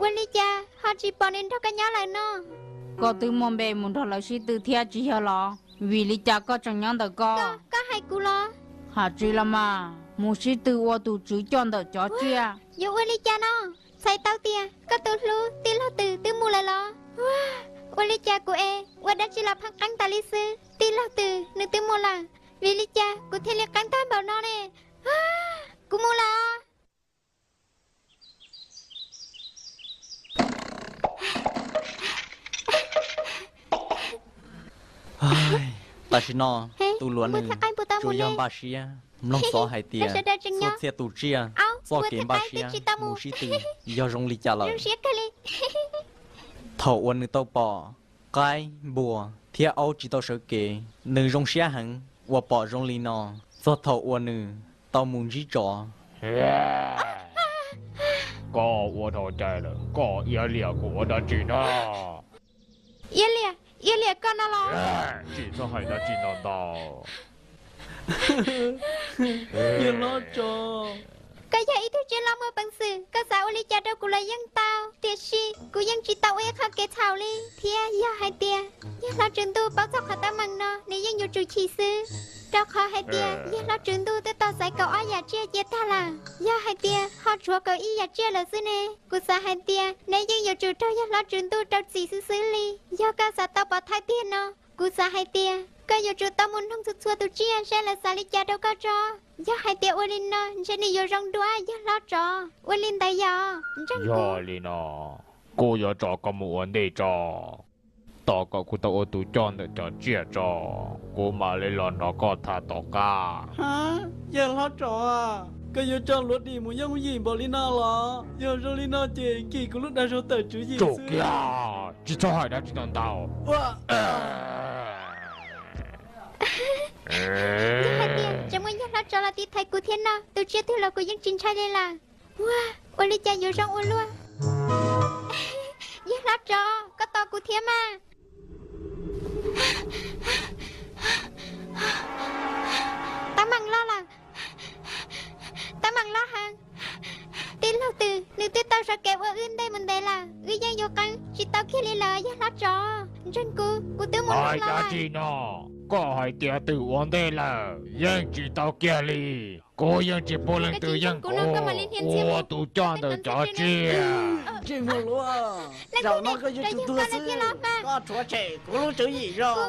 Ua li cas ho tsis pom nws nrog koj nyob lawm no? Koj twb muaj npe mus nrog lawv sib tw thiab tsis yog los? Vim li cas koj tseem nyob ntawm koj? Koj hais kuv los? Hais tsis los mas, mus sib tw ua tus tswv coj ntawm cov tsiaj. Yuav ua li cas no? Txhais tau tias koj tus hlub tij laug twm twb mus lawm los? Ua li cas kuv es ua dab tsi los pheej qeeb tas li xwb? Tij laug twm nws twb mus lawm, vim li cas kuv thiaj li qeeb tag npaum no ne? Kuv mus lawm. Tam sim no tus luav nws tsuas yog npaj siab mloog xov hais tias txhua txhia tus tsiaj txoj kev npaj siab mus sib tw yog zoo li cas lawm. Thaum uas nws tau pom qaib, npua thiab aub tsis tau sawv kev, nws zoo siab heev uas pom zoo li no. Txog thaum uas nws tau mus ntsib tsov. Koj ua dhau cai lawm, koj iab liam kuv ua dab tsi no? Iab liam, iab liam koj no los? Tsis txhob hais dab tsi no ntau. Yawg hlob tsov, koj yog ib tug tsiaj loj muaj peev xwm, koj xav ua li cas rau kuv los yeej tau, tiam sis kuv yeej tsis tau ua ib qho kev txhaum li. Thiab yog hais tias yawg hlob tswv ntuj paub txog qhov teeb meem no, nws yeej yuav tsum chim xwb, rau qhov hais tias yawg hlob tswv ntuj twb tau xaiv kaum ob yam tsiaj cia tag lawm. Yog hais tias ho tshuav kaum ib yam tsiaj lawm xwb ne, kuv xav hais tias neb yeej yuav tsum raug yawg hlob tswv ntuj rau txim xwb xwb li. Yog koj xav tau pov thawj tiag no, kuv xav hais tias koj yuav tsum tau mus noog txhua txhua tus tsiaj seb lawv xav li cas rau koj tso. Yog hais tias ua li no ntshe nws yuav zoo dua, yawg hlob tsov. Ua li ntawd yog ntseeg kuv. Yog li no, kuv yuav tso koj mus ua ntej tso, tos kom kuv tau ua tus coj ntawm cov tsiaj tso, kuv mam li los nrog koj tham tom qab. Yawg hlob tsov, koj yuav tso luav dim mus yooj yim npaum li no los? Yog zoo li no ces kim kuv lub dag zog tawm tswv yim xwb. Tsis txhob hais dab tsi ntau ntau. Yog hais tias tseem muaj yawg hlob tsov los tiv thaiv kuv thiab no, tus tsiaj twg los kuv yeej tsis ntshai li lawm. Ua, ua li cas yuav zoo ua luaj? Yawg hlob tsov, koj tos kuv thiab mas. Teeb meem loj lawm, teeb meem loj heev. Tij laug twm nws twb tau sawv kev ua wb ntej mus ntev lawm, wb yeej yuav qeeb tsis tau kiag li lawm. Yawg hlob tsov, ntseeg kuv, kuv twb mus hais dab tsi no? Koj hais tias twm ua ntej lawm yeej tsis tau kiag li. Kuv yeej tsis pub leej twg yeej kuv ua tus coj ntawm cov tsiaj. Zaum no koj yuav tsum tuag xwb, koj rhuav tshem kuv lub tswv yim zoo.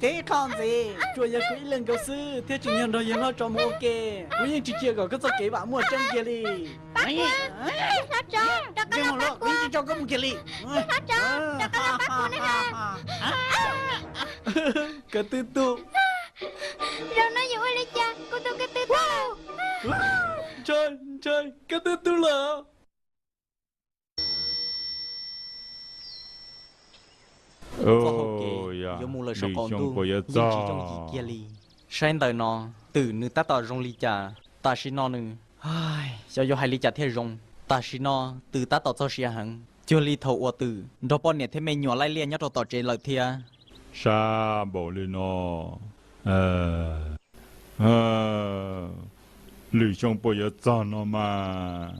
Tib qho ntxiv, tsuas yog kuv ib leeg nkaus xwb thiaj tseem yog nrog yawg hlob tsov mus ua ke. Kuv yeej tsis cia kom koj txoj kev vam muaj tseeb kiag li. Kuv yeej tsis tso koj mus kiag li. Koj twb tuag. Zaum no yuav ua li cas, kuv tus ko tw tuag lawm. Ntshai, ntshai, koj twb tuag lawm. Txoj hau kev yuav mus lawm saum qaum ntuj yeej tsis yooj yim kiag li. Saib ntawm no, twm nws tab tom zoo li cas. Tam sim no nws, xyov yuav hais li cas thiaj zoo. Tam sim no twm tab tom txog siav heev, cuag li thaum uas twm nrog poj niam thiab me nyuam laij liaj nyob rau tom tsev lawm thiab. Sab npaum li no, lwm xyoo puas yuav txog no mas.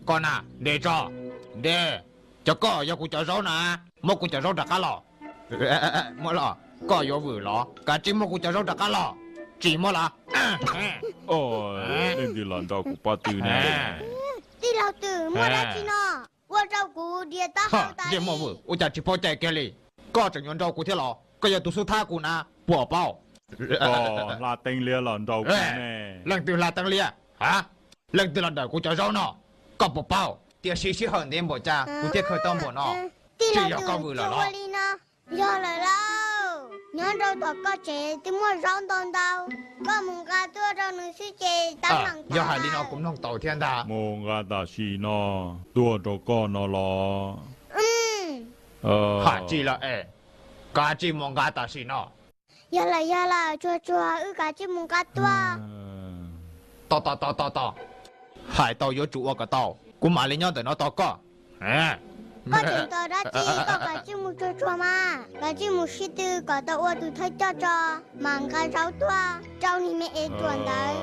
Koj na, de tso, de, cov koj yog kuv cov zaub na, muab kuv cov zaub rov qab los. Muab los, koj yuav vwm los? Kav tsij muab kuv cov zaub rov qab los. Tsis muab los? Leej twg los nrau kuv pob tw ne? Tij laug twm, muaj dab tsi no? Ua rau kuv dias taub hau tas li. Muaj vwm, ua cas tsis paub cai kiag li? Koj tseem yuav nrau kuv thiab los? Koj yog tus xub thab kuv na, puas paub? Koj hla teeb liab los nrau kuv ne. Leej twg hla teeb liab? Ha? Leej twg los dawm kuv cov zaub no? Koj puas paub? Tiam sis sij hawm ntev npaum cas kuv thiaj khaws tau npaum no? Tsis yog koj vwm lawm los? Yog lawm lauj, nyob rau tom koj tsev twb muaj zaub ntau ntau, koj mus nqa tuaj rau nws xwb ces tab meem. Yog hais li no kuv mloog tau thiab ntag. Mus nqa tam sim no tuaj rau koj no los? Hais tsis lawm es, kav tsij mus nqa tam sim no. Yog lawm, yog lawm, tsuag tsuag, wb kav tsij mus nqa tuaj. Tos tos tos tos tos, hais tau yuav tsum ua kom tau, kuv mam li nyob ntawm no tos koj. Koj tseem tos dab tsi, koj kav tsij mus tsuag tsuag mas, kav tsij mus sib tw kom tau ua tus thawj coj tso, mam nqa zaub tuaj rau niag me ev tuam ntawd.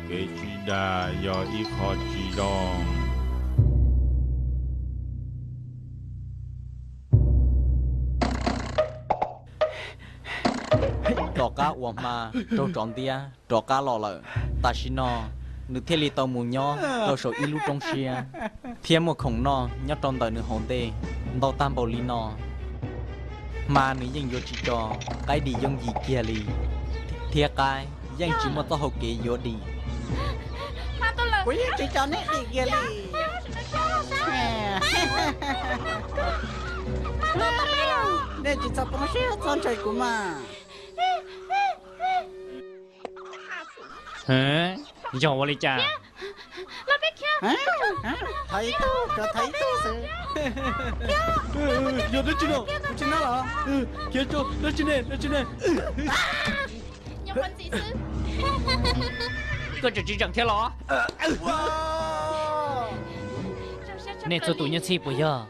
Kev sib dag yog ib qho tsis zoo. Tom qab uas hma raug tsov ntiab rov qab los lawm, tam sim no nws thiaj li tau mus nyob rau saum ib lub roob siab, thiab muaj khoom noj nyob rau ntawm nws hauv ntej ntau tag npaum li no, mas nws yeej yuav tsis tso qaib dim yooj yim kiag li, thiab qaib yeej tsis muaj txoj hau kev yuav dim. Kuv yeej tsis tso neb dim kiag li. Nej tsis txhob poob siab txhob ntshai kuv mas. Yog ua li cas? Thaiv ib tug, thaiv ib tug xwb. Yog dab tsi no? Tsis nab los? Khiav tso, dab tsi ne, dab tsi ne? Koj tseem tsis zeem thiab los? Nej txhua tus nyob txhij puas yog?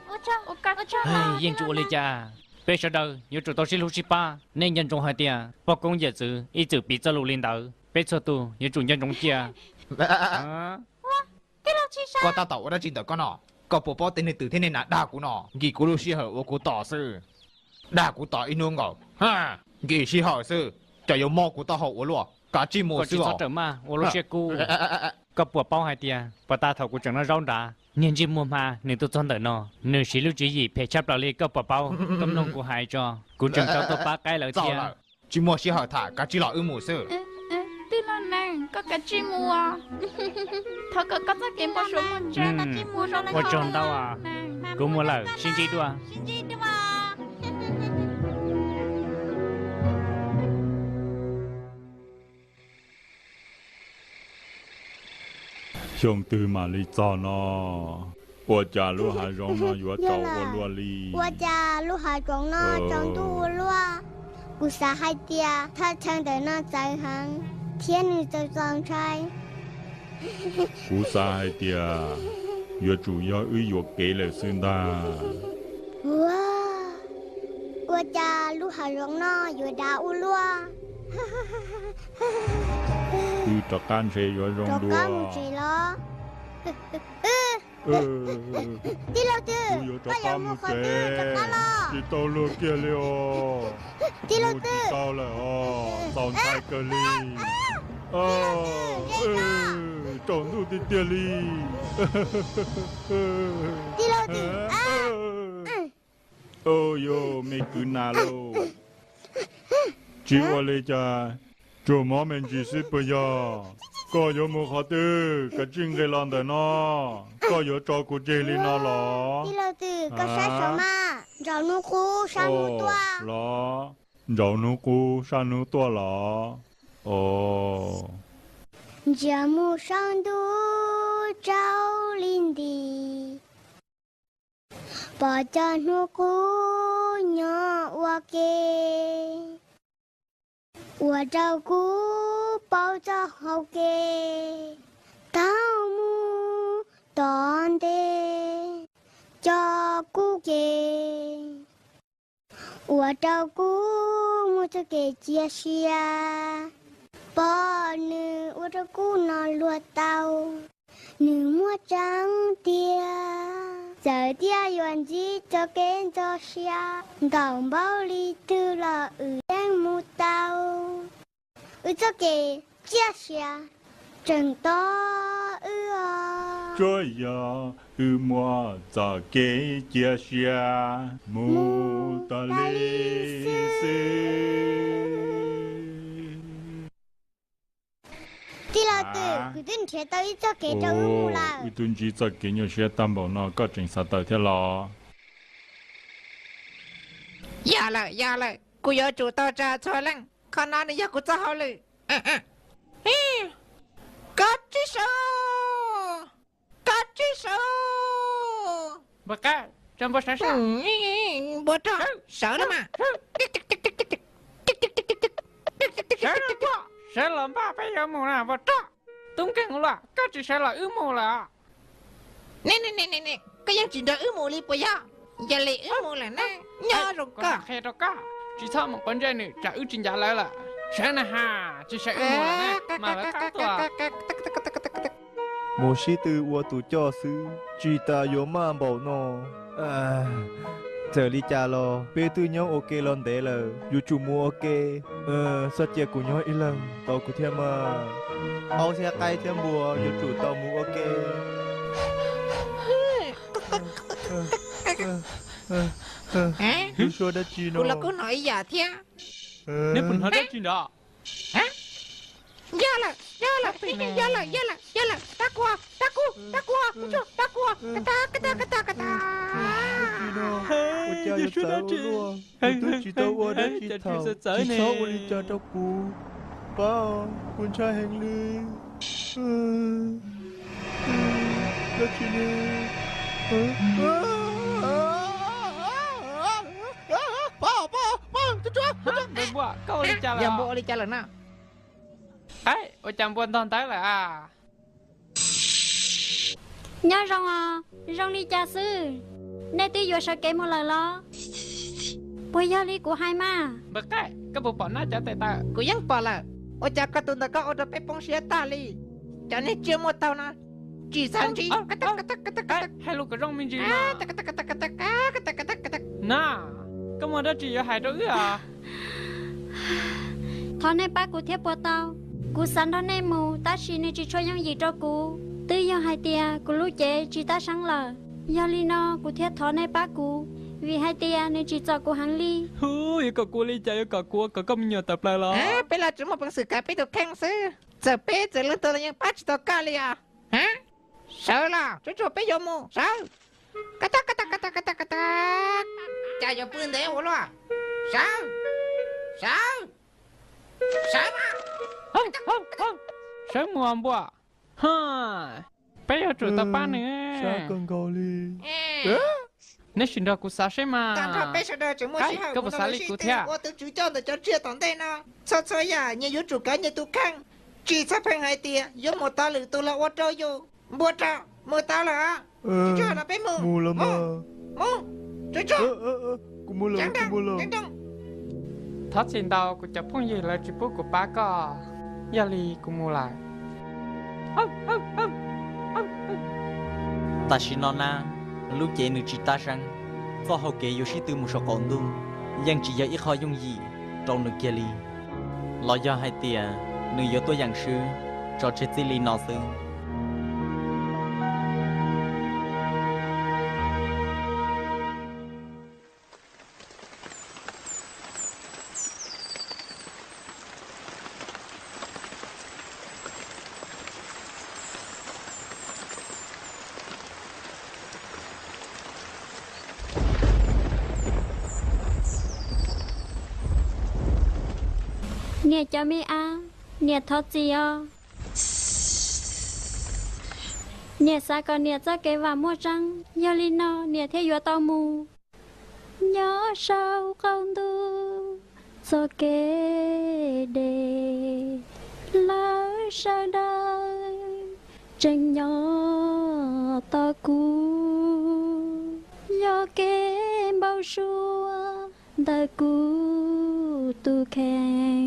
Yeej tsis ua li cas. Peb sawv daws yuav tsum tau sib hlub sib pab. Nej nco ntsoov hais tias poj koob yawm txwv ib txwm piv txoj lus li ntawd, peb txhua tus yuav tsum nco ntsoov cia. Koj tab tom ua dab tsi ntawm koj no? Koj puas paub tej neeg twm thiab nej nas dag kuv no? Nkim kuv lub sij hawm uas kuv tos xwb. Dag kuv tos ib hnub nkaus, nkim sij hawm xwb, cas yuav mob kuv taub hau ua luaj. Kav tsij mus xwb os. Txhob rawm maj ua lub siab kub. Koj puas paub hais tias puag ta thaum kuv tseem noj zaub nrad, niag ntsej muag hma nws tuaj txog ntawm no, nws siv lub tswv yim phem tshaj plaws li, koj puas paub? Koj mloog kuv hais tso, kuv tseem tau tuaj pab qaib lawv thiab. Tsis muaj sij hawm tham, kav tsij los wb mus xwb. Tij laug Nees, koj kav tsij mus os. Thov kom koj txoj kev npau suav muaj tseeb. Ua tsaug ntau, kuv mus lawm, sib ntsib dua. Xyoo twg mam li txog no? Ua cas lub hav zoov no yuav tsaus ua luaj li? Ua cas lub hav zoov no tsaus ntuj ua luaj? Kuv xav hais tias thaj chaw ntawm no txawv heev thiab nws txaus txaus ntshai. Kuv xav hais tias yuav tsum yog wb yuam kev lawm xwb ntag. Ua, ua cas lub hav zoov no yuav dav ua luaj? Wb rov qab ntshe yuav zoo dua. Tij laug Twm, koj yuav mus qhov twg rov qab los? Tsis tau luag kiag li os. Tij laug Twm, tau lawm os, txaus ntshai kawg li. Tsaus ntuj tiag tiag li. Tij laug Twm, yog me kwv nas lauj, tsis ua li cas, tsuas mob me ntsis xwb puas yog? Koj yuav mus qhov twg? Kav tsij nqis los ntawm no, koj yuav tso kuv tseg li no los? Tij laug Twm, koj saib saum mas, nraum hnub qub sab hnub tuaj los? Nraum hnub qub sab hnub tuaj los? Os. Ntsia mus saum ntuj tsaus li nti, pom cov hnub qub nyob ua ke, ua rau kuv paub txoj hau kev taug mus tom ntej cov kub ke, ua rau kuv muaj txoj kev cia siab, pom nws ua rau kuv no luag tau. Nws muaj tseeb tiag, txawm tias yuav ntsib txoj kev ntxhov siab nkaum npaum li twg los wb yeej mus tau. Wb txoj kev cia siab tseem tos wb os. Tsuas yog wb muaj txoj kev cia siab mus tas li xwb. Tij laug Twm, kuv twb nrhiav tau ib txoj kev rau wb mus lawm. Wb twb ntsib txoj kev nyuaj siab tag npaum no koj tseem xav tawm thiab los? Yog lawm, yog lawm, kuv yuav tsum tau tsa txhua leej, qhov no nws yog kuv txoj hauj lwm. Koj tsis sawv, koj tsis sawv. Npua qab, tso npua sawv sab. Npua rog, sawv los mas. Sawv los npaj, peb yuav mus na npua rog. Tub nkeeg ua luaj, koj tsis sawv los wb mus lawm. Koj yeej tsis nrog wb mus li puas yog? Yog li wb mus lawm na, nyob zoo koj. Qhia rau koj, tsis txhob mus quav ntsej nws tsam wb tsis ncav lawv lawm. Sawv na has, tsis sawv wb mus lawm na, mas lawv tab tuaj. Mus sib tw ua tus coj xwb, tsis tas yuav maj npaum no. Txawm li cas los peb twb nyob ua ke los ntev lawm, yuav tsum mus ua ke. Txhob cia kuv nyob ib leeg tos kuv thiab mas. Aub thiab qaib thiab npua yuav tsum tau mus ua ke. Lub suab dab tsi no? Kuv los kuj hnov ib yam thiab. Neb puas hnov dab tsi nrov? Yog lawm, yog lawm, yog lawm, yog lawm, yog lawm, tab kuv, tab kuv, tab kuv, tab kuv, ka ta ka ta ka ta ka ta. Dab tsi no? Ua cas yuav txawv ua luaj? Kuv twb tsis tau ua dab tsi thaum, tsis txhob ua li cas rau kuv. Pab, kuv ntshai heev li. Dab tsi li? Pab, pab, pab, tus tsov, tus tsov. Npua, koj ua li cas lawm? Yog npua ua li cas lawm na? Qaib, ua cas npua ntog ntawd lawm a? Nyob zoo os, zoo li cas xwb? Nej twb yuav sawv kev mus lawm los? Puas yog li kuv hais mas? Npua qaib, koj puas pom nab cov tes taw? Kuv yeej pom lawm. Ua cas koj tus ntawm koj ua rau peb poob siab tag li? Cov neeg tsiaj muaj taug no tsis xav ntsib. Hais lus kom zoo me ntsis mas. Na, koj muaj dab tsi yuav hais rau wb os? Thov nej pab kuv thiab puas tau? Kuv xav nrog nej mus tab sis nws tsis tshua yooj yim rau kuv, twb yog hais tias kuv lub cev tsis tab seeb lawm. Yog li no kuv thiaj thov nej pab kuv, vim hais tias nws tsis txom kuv heev li. Hu, yuav kom kuv li cas, yuav kom kuv ua kom koj me nyuam tawm plaws los? Peb los tsuas muaj peev xwm kav peb tus kheej xwb, txawm peb txawm leej twg los yeej pab tsis tau koj li os. Sawv los, tsuag tsuag peb yuav mus, sawv. Ka ta ka ta ka ta ka ta ka ta. Cas yuav pw ntev ua luaj? Sawv, sawv, sawv mas. Sawv mus npua. Peb yuav tsum tau pab nws. Neb sim nrog kuv xav seb mas. Koj puas xav li kuv thiab? Ua tus tswv coj ntawm cov tsiaj tom ntej no, txhua txhua yam nyias yuav tsum kav nyias tus kheej. Tsis txhob pheej hais tias yuav mus tos lwm tus los ua rau yus. Npua rog, mus tau lawm. Tsuag tsuag, los peb mus. Mus, tsuag tsuag. Thov txim ntau, kuv cov phooj ywg lawv tsis pub kuv pab koj, yog li kuv mus lawm. Tam sim no na, lub cev nws tsis tab seeb, txoj hau kev yuav sib tw mus saum qaum ntuj yeej tsis yog ib qho yooj yim rau nws kiag li. Los yog hais tias nws yuav tuaj yeem swb tso tseg txij li no xwb? Niam cov me ab, niam thov txim os. Niam xav kom niam txoj kev vam muaj tseeb, yog li no niam thiaj yuav tau mus. Nyob saum qaum ntuj txoj kev deb, lawv sawv daws tseem nyob tos kuv, yog kev npau suav ntawm kuv tus kheej.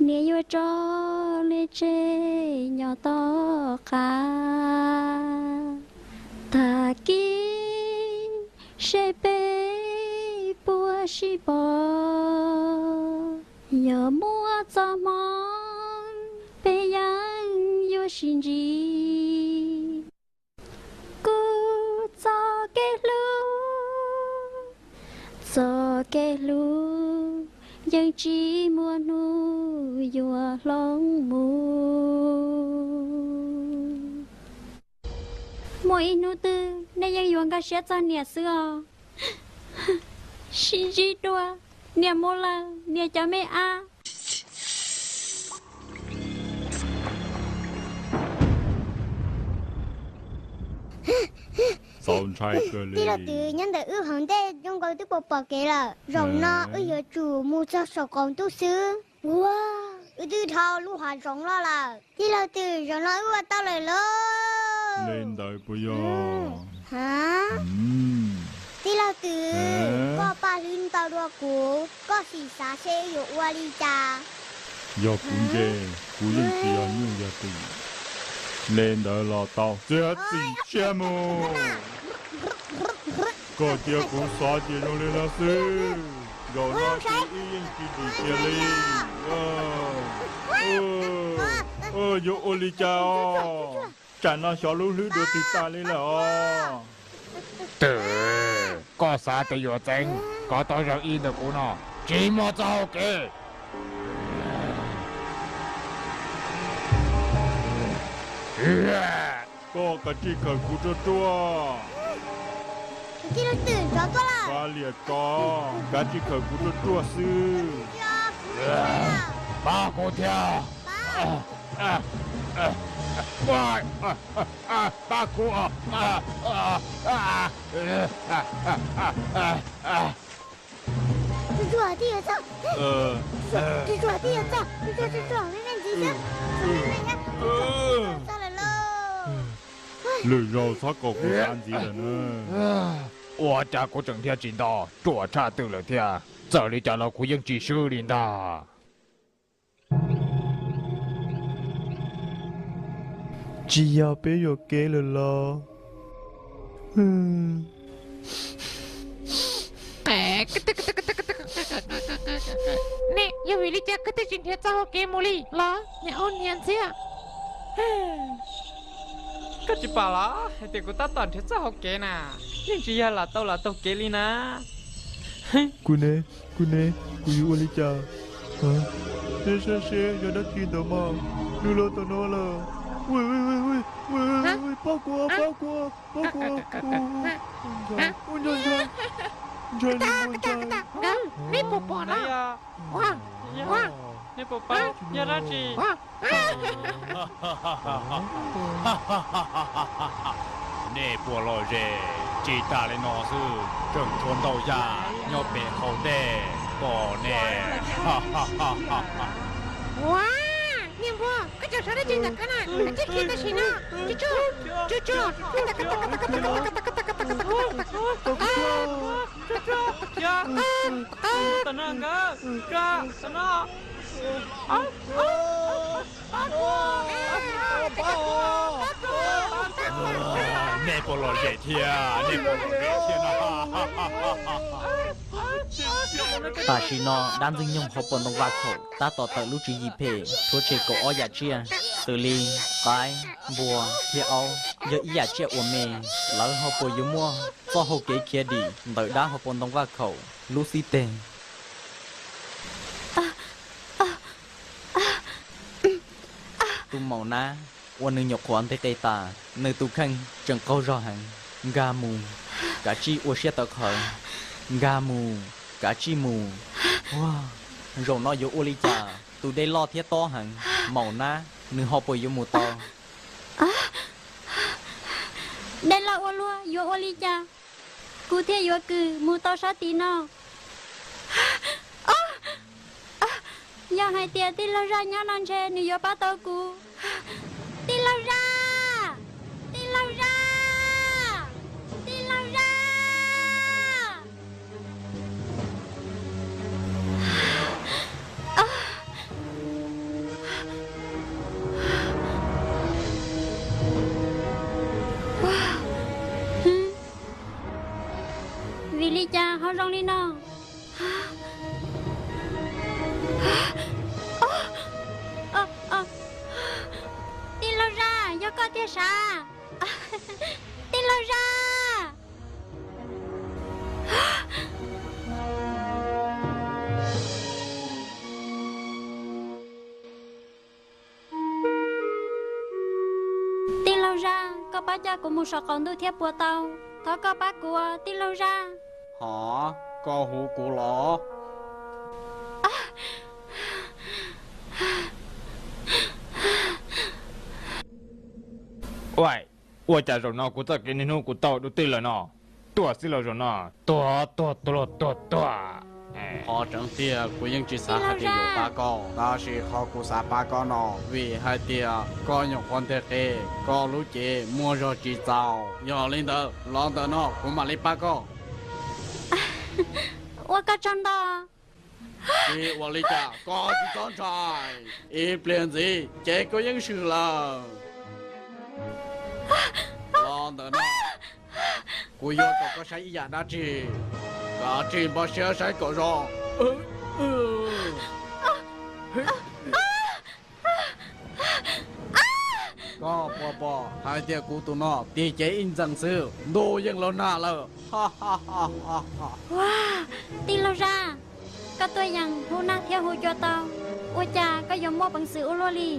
Niam yuav tso niam tseg nyob tom qab, tag kis seb peb puas sib pom. Yog muaj txoj hmoov peb yeej yuav sib ntsib. Kuv txoj kev hlub, txoj kev hlub yeej tsis muaj hnub yuav hloov mus. Muaj ib hnub twg nej yeej yuav nkag siab txog niam xwb os. Sib ntsib dua, niam mus lawm niam cov me ab. Tij laug Twm, nyob ntawm wb hauv ntej zoo nkaus twb pom pom kev lawm. Zaum no wb yuav tsum mus txog saum qaum ntuj xwb. Ua, wb twb dhau lub hav zoov loj lawm. Tij laug Twm, zaum no wb ua tau lawm lauj. Li ntawd puas yog? Tij laug Twm, koj paj hlwb ntau dua kuv, koj sim xav seb wb yuav ua li cas. Yog kuv ntshe kuv yeej tsis yog nyuj yog twm. Li ntawd los tau, txiav txim siab mus. Koj cia kuv xav ces zoo li no xwb, zaum no ces wb yeej tsis dim kiag li. Yuav ua li cas os? Tsam no xyov lub hlwb dua twg tas li lawm os. Twm, koj xav tias yuav txeeb koj tau zaum ib ntawm kuv no, tsis muaj txoj hau kev. Koj kav tsij khawm kuv ruaj ruaj. Kav liam tso, kav tsij khawm kuv ruaj ruaj xwb. Pab kuv thiab. Pab kuv. Lwm zaus txhob kom kuv xav ntxiv lawm na. Ua cas kuv tseem dhia tsis nto, ruam tshaj twm lawm thiab. Txawm li cas los kuv yeej tsis swb li ntag. Tsis yog peb yuam kev lawm los? Ne, yog vim li cas koj thiaj tsis nrhiav txoj hau kev mus li los niam ub niam ntxhiab? Koj tsis pom los hais tias kuv tab tom nrhiav txoj hau kev na, yeej tsis yog lam tau lam taug kev li na. Kuv ne, kuv ne, kuv yuav ua li cas? Neb saib seb yog dab tsi ntawd mas, nws los tom no lawm. Pab kuv, pab kuv, pab kuv. Ntshai, ntshai, ntshai li ntshai. Neb puas pom no? Neb puas paub yog dab tsi? Nej puas lom zem? Tsis tas li no xwb, tseem tshuav ntau yam nyob pem qaum ntej kom nej. Ua, niag npua, koj tseem sawv dab tsi ntawm koj na? Koj tib khi tam sim no, tsuag tsuag, tsuag tsuag. Nej puas lom zem thiab? Nej puas lom zem thiab no? Tam sim no dab ntxwg nyoog hauv paus ntoo vaj khaum tab tom tawm lub tswv yim phem tshuav tseg kaum ob yam tsiaj, xws li qaib, npua thiab aub. Yog ib yam tsiaj uas me, lawv ho puas yuav muaj txoj hau kev khiav dim ntawm dab hauv paus ntoo vaj khaum lub xib teg? Tus maum nab uas nws nyuam qhuav nteg qe tas, nws tus kheej tseem qaug zog heev. Nkag mus, kav tsij ua siab tawv qhawv. Nkag mus, kav tsij mus. Ua, zaum no yuav ua li cas? Tus dej loj thiab tob heev, maum nab nws ho puas yuav mus tau? Dej loj ua luaj, yuav ua li cas kuv thiaj yuav kws mus tau sab tid no? Yog hais tias tij laug zaj nyob no ntshe nws yuav pab tau kuv. Tij laug zaj, tij laug zaj, tij laug zaj. Vim li cas ho zoo li no? Tij laug zaj, yog koj tiag sav? Tij laug zaj. Tij laug zaj, koj pab coj kuv mus saum qaum ntuj thiab puas tau? Thov koj pab kuv, tij laug zaj. Hov, koj hu kuv los? Ua, ua cas zaum no kuv txoj kev niaj hnub kuv tau dua twj lawm no? Tuaj xwb los zaum no, tuag tuag tuag tuag tuag. Qhov tseeb tiag kuv yeej tsis xav hais tias yuav pab koj, tab sis qhov kuv xav pab koj no vim hais tias koj nyuam qhuav nteg qe, koj lub cev muaj zog tsis txaus. Yog li ntawd los ntawm no kuv mam li pab koj. Ua koj tsaug ntau. Tsis ua li cas, koj tsis txhob ntshai. Ib pliag ntxiv ces koj yeej swm lawm. Los ntawm no. Kuv yuav kom koj saib ib yam dab tsi, kav tsij npaj siab saib kom zoo. Koj puas pom hais tias kuv tus no tig cev ib ntxees xwb ntuj yeej los nag lawm. Ua, tij laug Zaj, koj tuaj yeem hu nag thiab hu cua tau, ua cas koj yuav muaj peev xwm ua luaj li?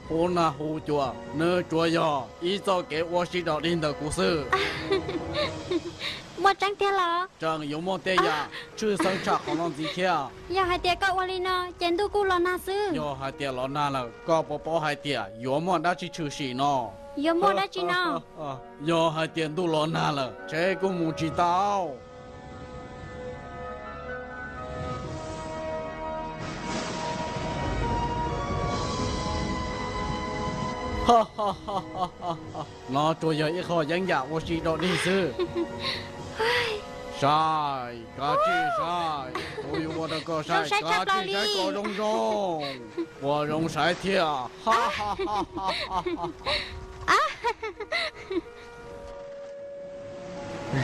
Hu nag hu cua, nws tsuas yog ib txoj kev ua si dog dig ntawm kuv xwb. Muaj tseeb tiag los? Tseem yuav muaj tej yam tshwj xeeb tshaj qhov no ntxiv thiab. Yog hais tias koj ua li no ces ntuj kuj los nag xwb. Yog hais tias los nag lawm, koj puas paub hais tias yuav muaj dab tsi tshwm sim no? Yuav muaj dab tsi no? Yog hais tias ntuj los nag lawm, tsheb kuj mus tsis tau. No tsuas yog ib qho yeeb yam ua si dog dig xwb. Saib, kav tsij saib, kuv yuav ua rau koj saib, kav tsij saib kom zoo zoo, puas zoo saib thiab.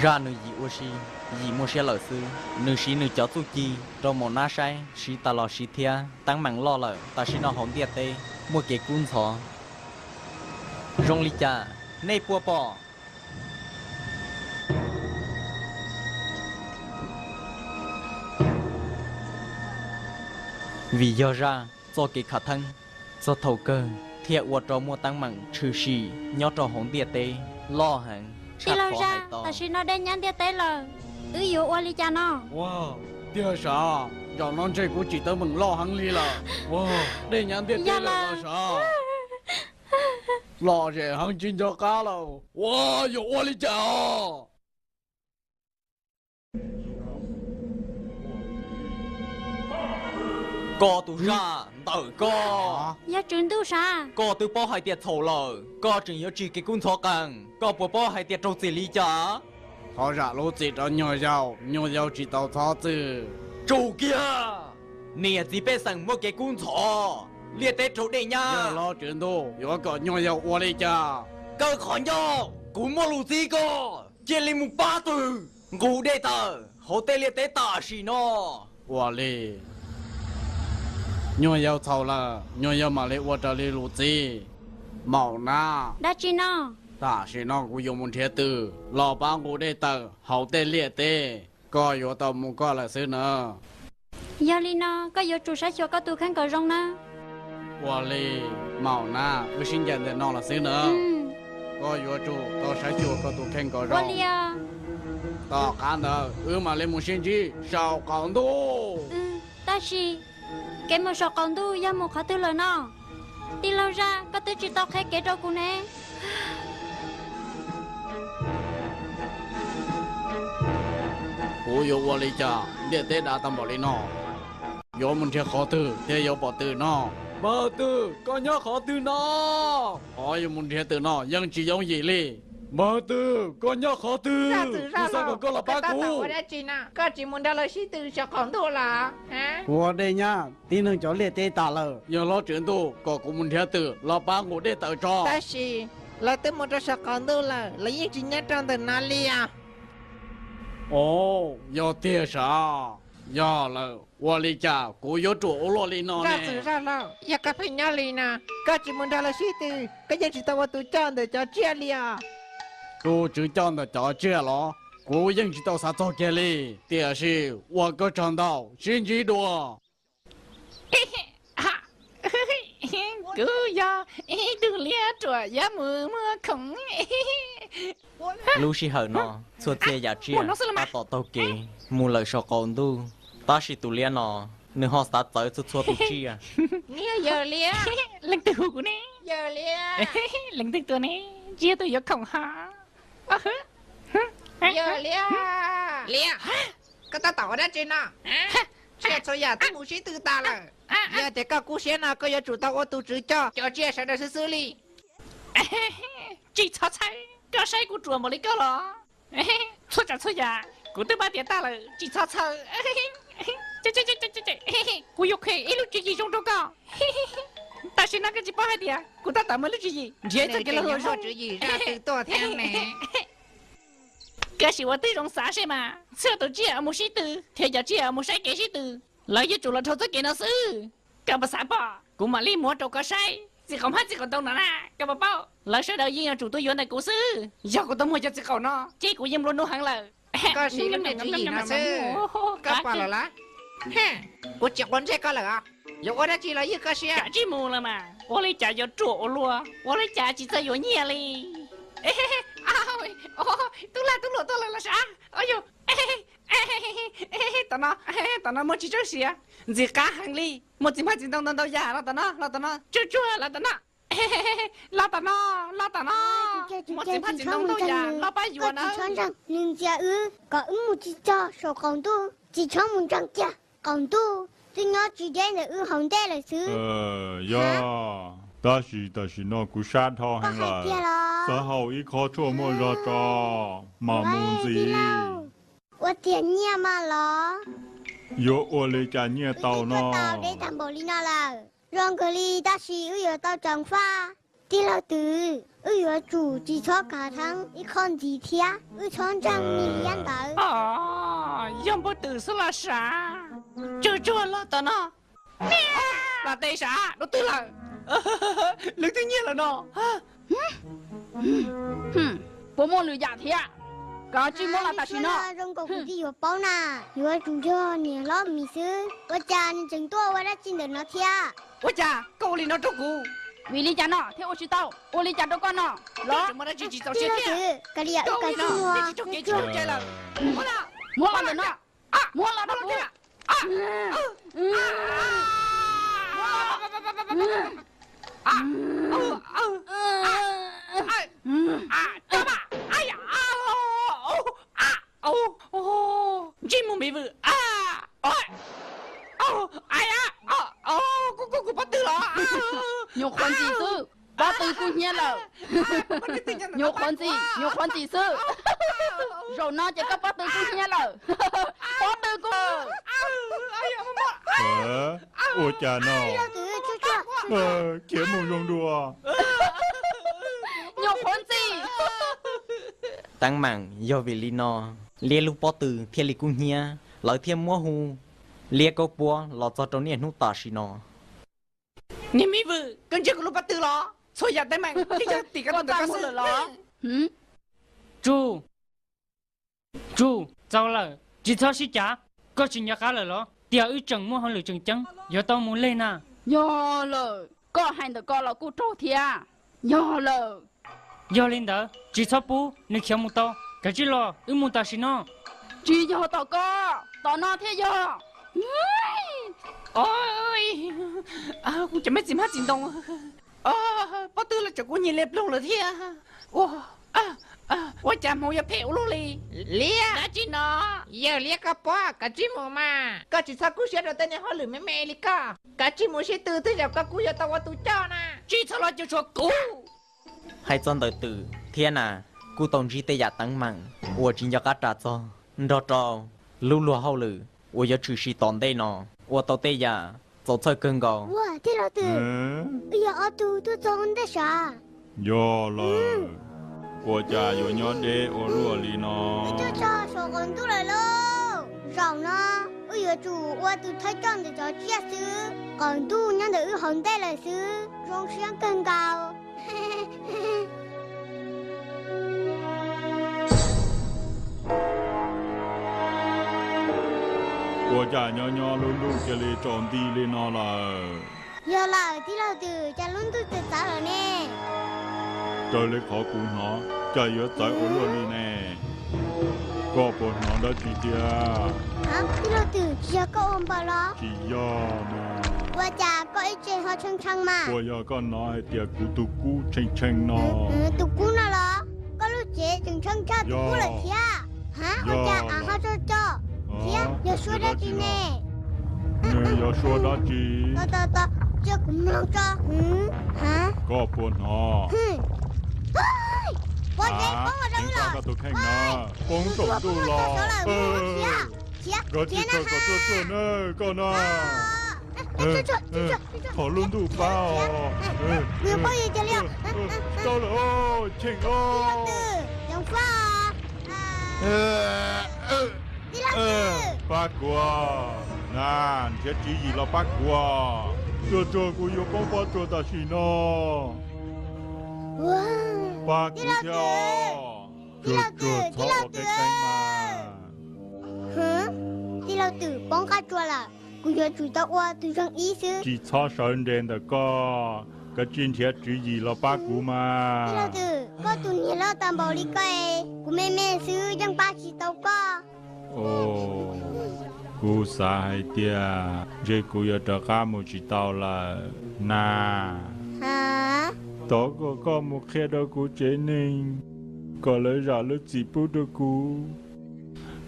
Zaj nws yim ua si, yim muaj siab lawm xwb. Nws siv nws cov txuj ci rau maum nab saib, siv tas los siv thiab, teeb meem loj lawm. Tam sim no hauv ntiaj teb muaj kev kub ntxhov. Zoo li cas nej puas pom? Vim yog Zaj txoj kev khav theeb, txog thaum kawg thiaj ua rau muaj teeb meem tshwm sim nyob rau hauv ntiaj teb loj heev. Tij laug Zaj, tam sim no dej nyab ntiaj teb lawm, wb yuav ua li cas no? Ua, tiag sav, zaum no ntshe kuv tsim teeb meem loj heev li lawm. Ua, dej nyab ntiaj teb lawm los sav. Lom zem heev tsis nco qab lawm. Ua, yuav ua li cas os? Koj tus Zaj ntawm koj. Yog tswv ntuj sav. Koj twb paub hais tias txhaum lawm, koj tseem yuav tsim kev kub ntxhov qees, koj puas paub hais tias raug txim li cas? Thov zam lub txim rau nyuag yaus, nyuag yaus tsis tau txhob txwm. Tsum kiag, niam txiv pej xeem muaj kev kub ntxhov, liaj teb raug dej nyab. Yog los tswv ntuj yuav kom nyuag yaus ua li cas? Kaw qhov ncauj, kuv muaj lus txib koj, cia li mus pab twg nqus dej tawm hauv tej liaj teb tam sim no. Ua li, nyuag yaus txhaum lawm, nyuag yaus mam li ua raws li lus txib. Maum nab. Dab tsi no? Tam sim no kuv yuav mus nrhiav twg los pab nqus dej tawm hauv tej liaj teb. Koj yuav tau mus koj lawm xwb na. Yog li no koj yuav tsum saib xyuas koj tus kheej kom zoo nawb. Ua li, maum nab, wb sib ncaim ntawm no los xwb na. Koj yuav tsum tau saib xyuas koj tus kheej kom zoo. Tom qab ntawd wb mam li mus sib ntsib saum qaum ntuj. Tab sis kev mus saum qaum ntuj yog mus qhov twg lawm no? Tij laug Zaj, koj twb tsis tau qhia kev rau kuv ne. Kuv yuav ua li cas ntiaj teb dav tag npaum li no? Yuav mus nrhiav qhov twg thiaj yuav pom twm no? Npawg twm, koj nyob qhov twg no? Qhov yuav mus nrhiav twm no yeej tsis yooj yim li. Npawg twm, koj nyob qhov twg? Kuv xav kom koj los pab kuv. Koj tsis mus nrog lawv sib tw saum qaum ntuj los? Kuv ua dej nyab tib neeg cov liaj teb tas lawm. Yog los tswv ntuj kom kuv mus nrhiav twm los pab nqus dej tawm tso. Tab sis lawv twb mus rau saum qaum ntuj lawm, lawv yeej tsis nyob rau ntawm no li os. Ov, yog tiag sav? Yog lawm, ua li cas kuv yuav ruam ua luaj li no ne? Zaj Txwg Zaj Laug, yog koj pheej nyob li no, koj tsis mus nrog lawv sib tw, koj yeej tsis tau ua tus coj ntawm cov tsiaj li os. Tus tswv coj ntawm cov tsiaj los? Kuv yeej tsis tau xav txog kiag li, tiam sis ua koj tsaug ntau, sib ntsib dua. Kuv yog ib tug liab ruam yuav mus muag khoom. Lub sij hawm no, txhua txhia yam tsiaj tab tom taug kev mus lawm saum qaum ntuj, tab sis tus liab no, nws ho xav txawv txhua txhua tus tsiaj. Leej twg hu kuv ne? Leej twg tua ne? Tsiaj twg yuav khoom ha? Liab, koj tab tom ua dab tsi no? Tsiaj txhua yam twb mus sib tw tas lawm. Yog tias koj kub siab no koj yuav tsum tau ua tus tswv coj cov tsiaj sawv daws xwb xwb li. Tsis txhob txhawj, koj saib kuv ruam npaum li koj los? Txhua tsav txhua yam kuv twb pab tiav tag lawm, tsis txhob txhawj. Kuv yuav qhia ib lub tswv yim zoo rau koj. Tam sim no koj tsis paub hais tias kuv tab tom muaj lub tswv yim nrhiav ib txoj kev los hlua zoo. Tswv yim zaj twg tuaj thiab ne? Koj sim ua tib zoo xav seb mas txhua tus tsiaj mus sib tw thiab cov tsiaj mus saib kev sib tw, lawv yuav tsum los dhau txoj kev no xwb. Koj puas xav pom? Kuv mam li muab rau koj saib. Txiv qaum hmab txiv qaum ntoo no na, koj puas paub? Lawv sawv daws yeej yuav tsum tuaj yuav ntawm kuv xwb. Yog kuv tau muag cov txiv qaum no ces kuv yeej nplua nuj heev lawm. Koj siv lub niam tswv yim no xwb, koj pom lawm los? Kuv tsis quav ntsej koj lawm os. Yuav ua dab tsi los ywj koj siab. Kav tsij mus lawm mas. Ua li cas yuav ruam ua luaj, ua li cas tsis txawj yuav nyiaj li. Tub lag tub luam tuaj lawm los sav. Yog, tom no, tom no muaj tsis tsawg siav, ntxim qab heev li. Muaj txiv hmab txiv ntoo ntau ntau yam los tom no, los tom no, tsuag tsuag los tom no. Los tom no, los tom no. Muaj txiv hmab txiv ntoo ntau yam los pab yuav na. Nws ntxias wb kom wb mus tsis txog saum qaum ntuj, tsis txhob mus ntseeg kiag. Qaum ntuj twb nyob tsis deb ntawm wb hauv ntej lawm xwb. Yog, tab sis tam sim no kuv sab dhau heev lawm, xav haus ib qho tshuaj muaj zog tso mam mus ntxiv. Ua tiag nyiaj mas los? Yuav ua li cas nyiaj tau no? Deb tag npaum li no lawm. Zoo kawg li, tab sis wb yuav tau ceev faj. Tij laug Twm, wb yuav tsum tsis txhob kav theeb ib qho ntxiv thiab, wb txhob ntseeg niag liab ntawd. Yog npawg Twm xwb los sav. Tsuag tsuag los tom no. Plam tes sav, dua twg lawm? Lwm twg nyiag lawm no? Puas muaj lwm yam thiab? Kav tsij muab los tam sim no. Zoo nkaus kuv twb yuav paub na, yuav tsum yog niam hlob Mim xwb. Ua cas nws tseem tuaj ua dab tsi ntawm no thiab? Ua cas koj ua li no rau kuv? Vim li cas no thiaj ua tsis tau? Ua li cas rau koj no los? Kav liam, wb kav tsij mus. Muab los ntawm no. Muab los rau kuv. Ntsej muag Mim Vwm. Kuv, kuv pob tw los? Nyuam qhuav ntxim xwb, pob tw kub hnyiab lawm. Nyuam qhuav ntxim, nyuam qhuav ntxim xwb. Zaum no ces koj pob tw kub hnyiab lawm. Pob tw kuv. Ua cas no? Khiav mus zoo dua. Nyuam qhuav ntxim. Teeb meem yog vim li no, liab lub pob tw thiaj li kub hnyiab, lawv thiaj muab hu liab kaub puab los txog rau niaj hnub tam sim no. Niag Mim Vwm, koj ntsia kuv lub pob tw los? Txhua yam teeb meem twb yog tim koj tus ntawm koj xwb los. Tsuj, Tsuj, txaus lawm, tsis txhob sib cav. Koj tsis nco qab lawm los tias wb tseem muaj hauj lwm tseem ceeb yuav tau mus leg na? Yog lawm, koj hais ntawm ko los kuj raug thiab. Yog lawm. Yog li ntawd tsis txhob pub nws khiav mus tau, kav tsij los wb mus tam sim no. Tsis yog tom ko, tom no thiaj yog. Kuv cov me txiv hmab txiv ntoo, pob tw los tseem kub hnyiab liab ploog lawm thiab. Ua cas hmoov yuav phem ua luaj li? Liab dab tsi no? Yawg liab koj pob, kav tsij mus mas. Koj tsis txhob kub siab rau tej niag hauj lwm me me li koj. Kav tsij mus sib tw, tej zaum koj kuj yuav tau ua tus coj na. Tsis txhob los cuam tshuam kuv. Hais txog ntawm Twm thiab na, kuj tau ntsib tej yam teeb meem uas tsis nco qab ras txog, nrog rau lub luag hauj lwm uas yuav tshwm sim tom ntej no, ua tau tej yam txaus txhawj kawg nkaus. Ua tij laug Twm, wb yog ob tug tuaj txog ntej sav. Yog lawm, ua cas yuav nyob deb ua luaj li no? Wb tuaj txog saum qaum ntuj lawm lauj. Zaum no wb yuav tsum ua tus thawj coj ntawm cov tsiaj xwb. Qaum ntuj nyob ntawm wb hauv ntej lawm xwb, zoo siab kawg nkaus. Ua cas nyob nyob lub ntuj cia li tsaus nti li no lawm? Yog lawm tij laug Twm, cas lub ntuj txawv txawv lawm ne? Raws li qhov kuv hnov, cas yuav txawv ua luaj li ne? Koj puas hnov dab tsi tiag? Tij laug Twm, tsis yog koj ua npaws los? Tsis yog mas. Ua cas koj ib tse ho tshee tshee mas? Puas yog koj hnov hais tias kuv tus kub tshee tshee no? Tus kub no los? Koj lub cev tseem tshee tshaj tus kub lawm thiab. Ha, ua cas av ho tso tso thiab, yog suab dab tsi ne? Nws yog suab dab tsi? Tos tos, cia kuv mloog tso. Ha, koj puas hnov? Pob zeb poob rau lawm. Koj tus kheej na, poob saum ntuj los. Koj tsis txhob kom tuaj tuaj na koj na. Qhov lub ntuj pab os. Tau lawm, cheem os. Pab kuv, na, nrhiav tswv yim los pab kuv. Tsuag tsuag kuv yuav poob pob tsuas tam sim no. Pab kuv thiab, tsuag tsuag txhob ua qeeb qeeb mas. Tij laug Twm, poob qab tsuas lawm, kuv yuav tsum tau ua tus zeeg ib xwb. Tsis txhob sawv nres ntawm koj, kav tsij nrhiav tswv yim los pab kuv mas. Tij laug Twm, koj tus niag loj tas npaum li koj, kuv me me xwb yeej pab tsis tau koj. Kuv xav hais tias ntshe kuv yuav rov qab mus tsis tau lawm na. Thov kom koj mus qhia rau kuv tsev neeg kom lawv zam lub txim pub rau kuv.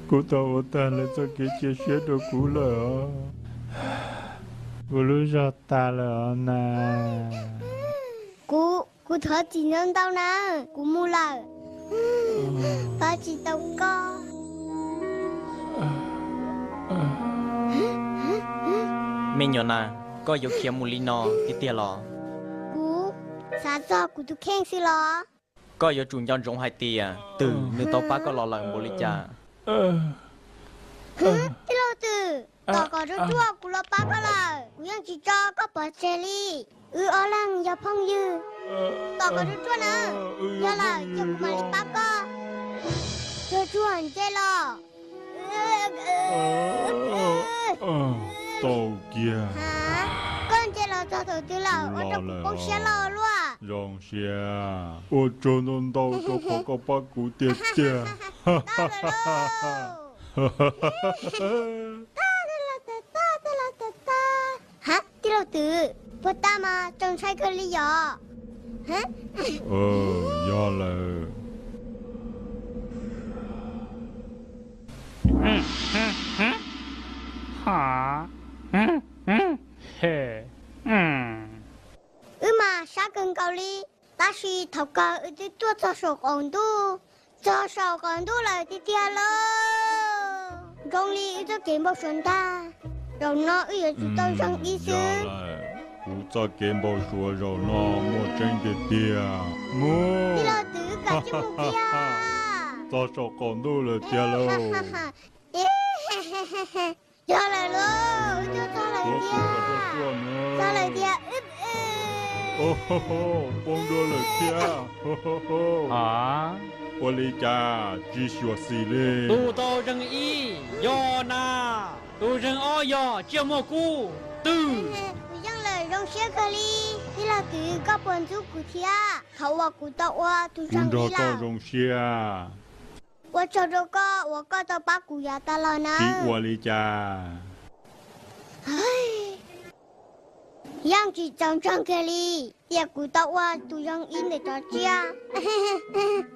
Kuv tau ua tag lawv txoj kev cia siab rau kuv lawm os. Kuv lub zog tas lawm os na. Kuv, kuv thov txim ntau ntau na, kuv mus lawm. Pab tsis tau koj. Me nyuam na, koj yuav khiav mus li no tiag tiag los? Kuv xav txog kuv tus kheej xwb los? Koj yuav tsum nco ntsoov hais tias Twm nws tau pab koj los lawm npaum li cas. Tij laug Twm, tom kom ruaj ruaj kuv los pab koj lawm, kuv yeej tsis tso koj pov tseg li. Wb ob leeg yog phooj ywg, tom kom ruaj ruaj na. Yog lawm ces kuv mam li pab koj. Tsuag tsuag nce los. Tau kiag. Koj nce los txog thaum twg lawm ua rau kuv poob siab loj luaj. Zoo siab, ua tsaug ntau ntau rau qhov koj pab kuv tiag tiag. Ha, tij laug Twm, puag ta mas tseem ntshai kawg li yom? Yog lawm. Wb mas sab kawg nkaus li, tab sis thaum kawg wb twb tuaj txog saum qaum ntuj, txog saum qaum ntuj lawm tiag tiag lauj. Zoo li wb txoj kev npau suav ntag, zaum no wb yuav tsum tau zoo ib xwb. Kuv txoj kev npau suav zaum no muaj tseeb tiag tiag. Mus, tij laug Twm, wb kav tsij mus kiag. Txog saum qaum ntuj lawm tiag lauj. Yog lawm lauj, wb twb txog lawm tiag. Txog lawm tiag. Poob dua lawm thiab. Ua li cas tsis xyuam xim li? Tus tau zeeg ib yog Na, tus zeeg ob yog Tsiaj Muaj Kub. Twm, kuv yeej lawm, zoo siab kawg li. Tij laug Twm, koj puas ntxub kuv thiab? Thaum uas kuv tau ua tus zeeg ib lawm. Kuv nrog koj zoo siab. Ua tsaug rau koj uas koj tau pab kuv yav tas los na. Tsis ua li cas. Yeej tsis txaus ntseeg kiag li tias kuv tau ua tus zeeg ib ntawm cov tsiaj.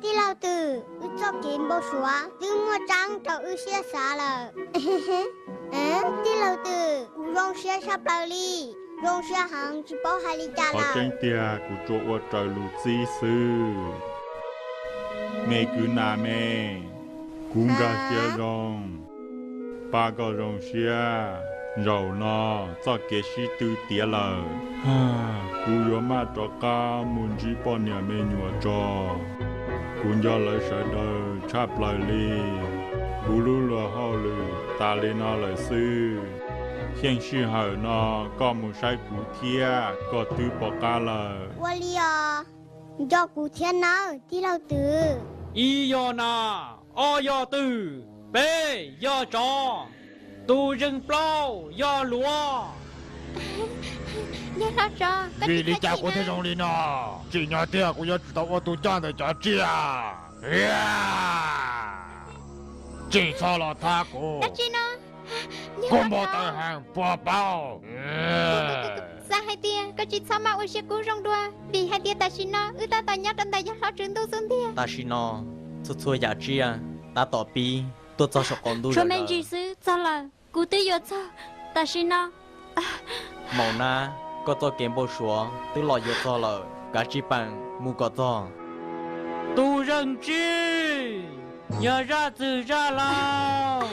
Tij laug Twm, wb txoj kev npau suav twb muaj tseeb rau wb siab xav lawm. Tij laug Twm, kuv zoo siab tshaj plaws li, zoo siab heev tsis paub hais li cas lawm. Qhov tseeb tiag kuv tsuas ua raws lus txib xwb. Me kwv Nas me, kuv nkag siab zoo, pab koj zoo siab. Zaum no txoj kev sib tw tiav lawm, kuv yuav maj rov qab mus ntsib poj niam me nyuam tso. Kuv nco lawv sawv daws tshaj plaws li. Kuv lub luag hauj lwm tas li no lawm xwb. Xyeej sij hawm no koj mus saib kuv thiab koj twb pom qab lawm. Ua li os, nco kuv thiab nawb tij laug Twm. Ib yog Nas, ob yog Twm, peb yog Tsov, tus zeeg plaub yog Luav. Vim li cas kuv thiaj zoo li no? Tsim nyog tiag kuv yuav tsum tau ua tus coj ntawm cov tsiaj. Tsis txhob los thab kuv. Kuv npau taws heev puas paub? Xav hais tias koj tsis txhob maj ua siab kub zoo dua, vim hais tias tam sim no wb tab tom nyob rau ntawm yawg hlob tswv ntuj xub ntiag. Tam sim no txhua txhua yam tsiaj tab tom pib tuaj txog saum qaum ntuj. Tshuav me ntsis xwb txog lawm, kuv twb yuav txog tam sim no. Maum Nab, koj txoj kev npau suav twb los yuav txog lawm, kav tsij peem mus kom txog. Tus zeeg tsib, yog zaj txwg zaj laug.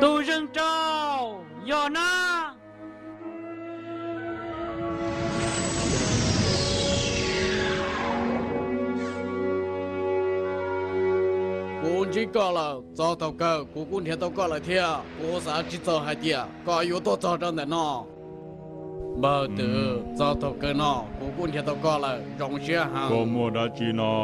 Tus zeeg rau, yog Nab. Ntsib koj lawm, txog thaum kawg kuv kuj nrhiav tau koj lawm thiab. Kuv xav tsis txog hais tias koj yuav tuaj txog rau ntawm no. Npawg Twm, txog thaum kawg no kuv kuj nrhiav tau koj lawm, zoo siab heev. Koj muaj dab tsi no?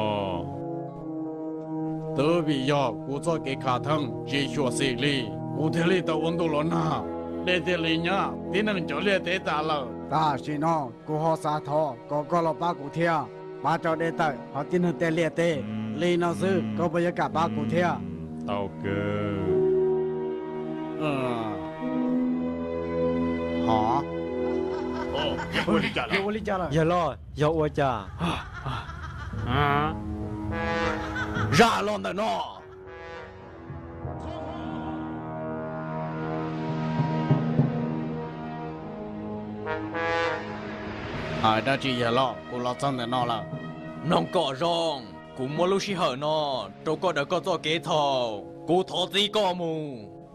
Twb vim yog kuv txoj kev khav theeb tsis xyuam xim li, kuv thiaj li tau ua ntuj los nag, dej thiaj li nyab tib neeg cov liaj teb tas lawm. Tam sim no kuv ho xav thov kom koj los pab kuv thiab, pab rau dej tawm hauv tib neeg tej liaj teb. Li no xwb koj puas yuav kam pab kuv thiab? Tau kawg. Yawg loj, yog ua cas? Zaj los ntawm no. Hais dab tsi yawg loj, kuv los txog ntawm no lawm. Mloog kom zoo, kuv muab lub sij hawm no rau koj daws koj txoj kev txhaum. Kuv thov txib koj mus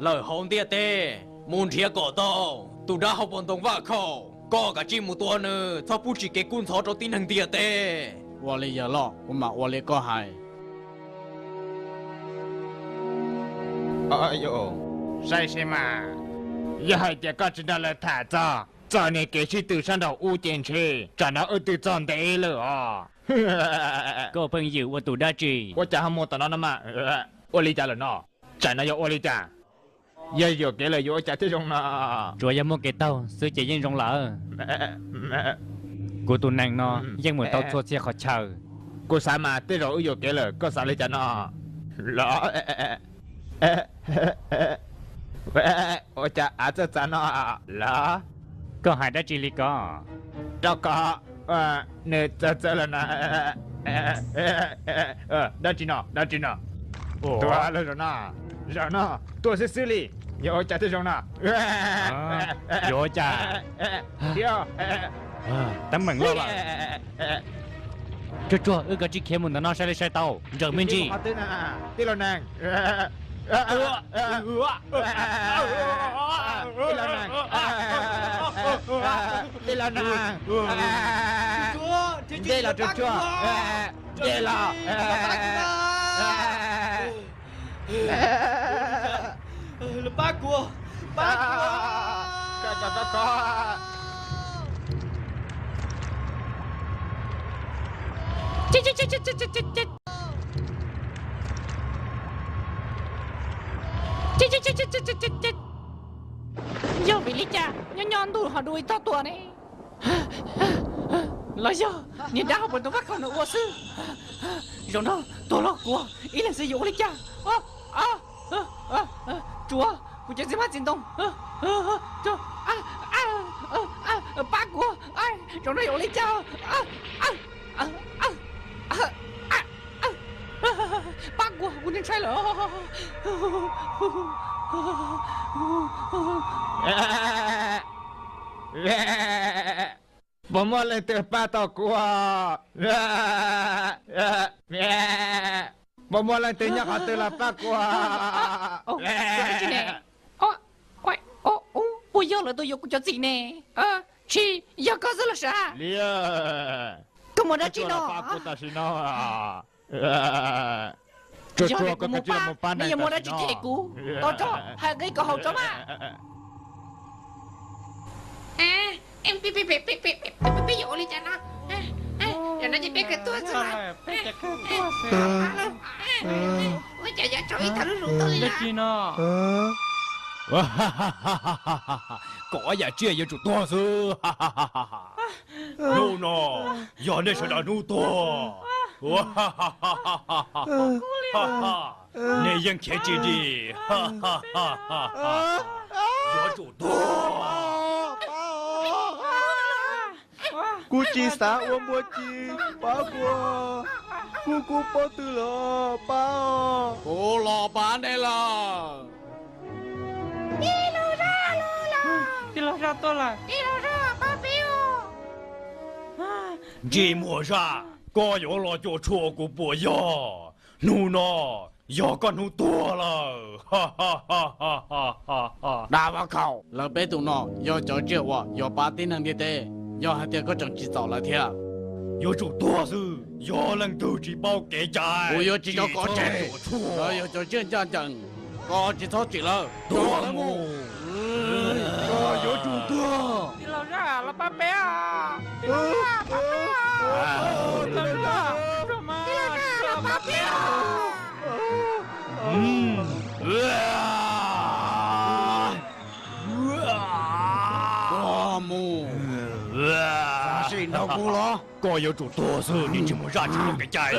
lawm hauv ntiaj teb, mus nrhiav kom tau tus dab hau puas ntoo Vaj Khaum. Koj kav tsij mus tua nws, txhob pub tsis kev kub ntxhov rau tib neeg ntiaj teb. Ua li yawg loj, kuv mam ua li koj hais. Saib seb mas, yog hais tias koj tsis nrog lawv tham txog txoj niag kev sib tw sab nraum ub ces ntshe tsam no wb twb txog ntev lawm os. Koj pheej ywm ua tus dab tsi? Ua cas ho mus tom no no mas? Ua li cas lawm no? Tsam no yog ua li cas? Yog yuam kev lawm yuav ua cas thiaj zoo no? Tsuas yog muaj kev taug xwb ces yeej zoo lawm. Kuv tus nees no yeej mus tau txhua txhia qhov chaw. Kuv xav mas tej zaum wb yuam kev lawm, koj xav li cas no? Los, ua cas av txawj txav no los? Koj hais dab tsi li ko? Rau qhov nws txawv txawv los na. Dab tsi no, dab tsi no? Tua los zaum no, zaum no, tua xwb xwb li, yuav ua cas thiaj zoo no? Yuav ua cas? Teeb meem loj lawm. Tsuag tsuag, wb kav tsij khiav mus ntawm no sai li sai tau, ntsawm me ntsis. Tij laug nees, tij laug nees, tij laug nees, nce los tsuag tsuag, nce los. Pab kuv, pab kuv. Yog vim li cas nyob nyob ntuj ho dua ib tog tuag ne? Los yog niag dab hauv paus ntoo Vaj Khaum no ua xwb? Zaum no tuag los kuv ib leeg xwb yuav ua li cas? Tsuav kuv cov txiv hmab txiv ntoo, pab kuv, zaum no yuav ua li cas? Pab kuv, kuv ntshai lawm. Puas muaj leej twg pab tau kuv? Puas muaj leej twg nyob qhov twg los pab kuv? Puas yog lawv tuaj yuav kuv cov txiv ne? Tsis yog koj xwb los sav? Koj muaj dab tsi no? Tsuag tsuag, koj kav tsij los pab neeg, nej yuav muaj dab tsi cem kuv? Tos tso, hais nqe kom haum tso mas. Peb yuav ua li cas no? Zaum no ces peb kawg tuag xwb. Ua cas yuav tsum ib tag lub zoo tuaj li no? Kom ua yam tsiaj yuav tsum tuag xwb. Hnub no yog nej sawv daws hnub tuag. Nej yeej khiav tsis dim. Yuav tsum tuag. Kuv tsis xav ua npua ci, pab kuv. Kuv kuv pob tw los pab. Kuv los pab nej lawm. Tij laug Zaj tuaj lawm. Ntsej muag Zaj, koj yuav los cuam tshuam kuv puas yog? Hnub no yog koj hnub tuag lawm. Dab Vaj Khaum, lawv peb tus no yog cov tsiaj uas yuav pab tib neeg ntiaj teb. Yog hais tias koj tseem tsis txaus lawv thiab, Yuav tsum tuag xwb, yog leej twg tsis paub kev cai, kuv yuav tsis tso koj tseg. Lawv yog cov tsiaj ncaj ncees, koj tsis txhob tsim lawv. Tuag mus. Koj yuav tsum tuag. Tij laug Zaj, los pab peb os. Tij laug Zaj, pab peb os. Tij laug Zaj, los pab peb os. Koj mus. Xav sim nrog kuv los? Koj yuav tsum tuag xwb, niag ntsej muag zaj tsis paub kev cai.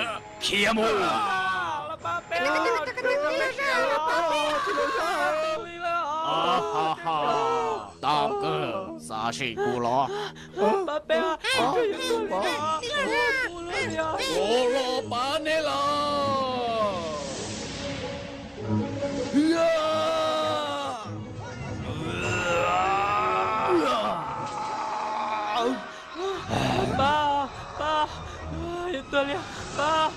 Khiav mus. Tab kawg, xav sim kuv los? Kuv los pab neb lawm. Pab, pab, yuav tuag li, pab.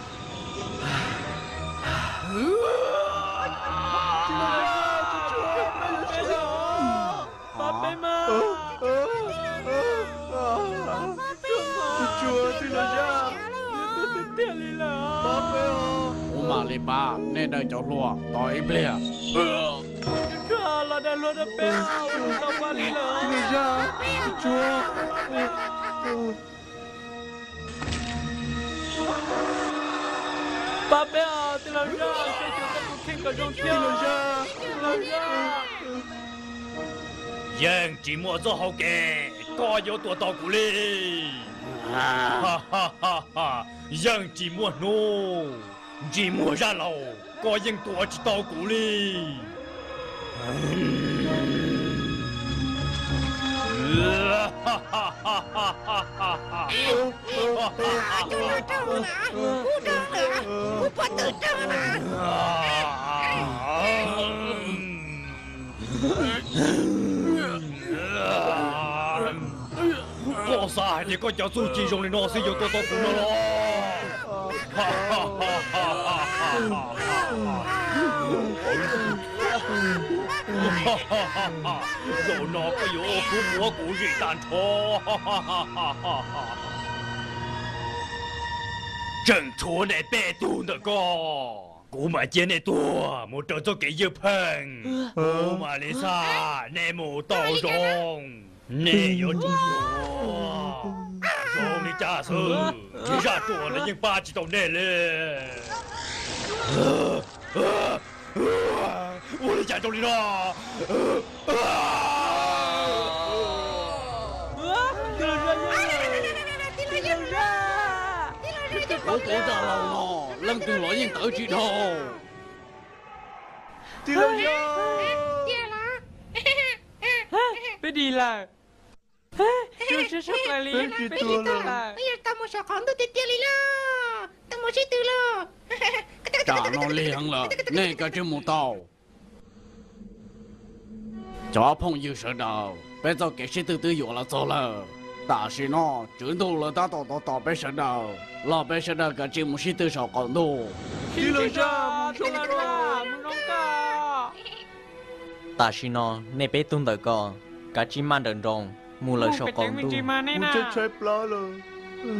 Pab peb mas. Tsuag, tij laug Zaj, yuav tuag tiag tiag li lawm. Pab peb os. Kuv mam li pab nej daws cov hlua tos ib pliag. Tsuag, los daws hlua rau peb, ua tsis tau pab li lawm. Tij laug Zaj, tsuag. Pab peb os, tij laug Zaj, saib xyuas koj tus kheej kom zoo thiab. Tij laug Zaj. Yeej tsis muaj txoj hau kev, koj yuav tua tau kuv li. Yeej tsis muaj hnub, ntsej muag zaj laus, koj yeej tua tsis tau kuv li. Koj xav hais tias koj cov txuj ci zoo li no xwb yuav tua tau kuv no los? Zaum no koj yuav ua kub muab kuv zim tag nrho. Tseem tshuav nej peb tug ntawm ko, kuv mam cia nej tuag mus raws txoj kev ywj pheej. Kuv mam li xa nej mus tau zoo. Nej yuav tsum tuag zoo li cas xwb, zaj ruam los yeej pab tsis tau nej li. Ua li cas zoo li no? Kuv tus zaj laus no, leej twg los yeej tawv tsis dhau. Tij laug Zaj, peb dim lawm. Tsuag, sab sab plaws li, peb dim tag lawm. Tau mus saum qaum ntuj tiag tiag li lauj. Tau mus sib tw lauj. Tsam no lig heev lawm, nej kav tsij mus tau. Cov phooj ywg sawv daws, peb txoj kev sib tw twb yuav los txog lawm. Tam sim no tswv ntuj lawv tab tom tos tos peb sawv daws, los peb sawv daws kav tsij mus sib tw saum qaum ntuj. Tam sim no nej peb tug ntawm ko kav tsij maj nrawm nroos mus lawm saum qaum ntuj.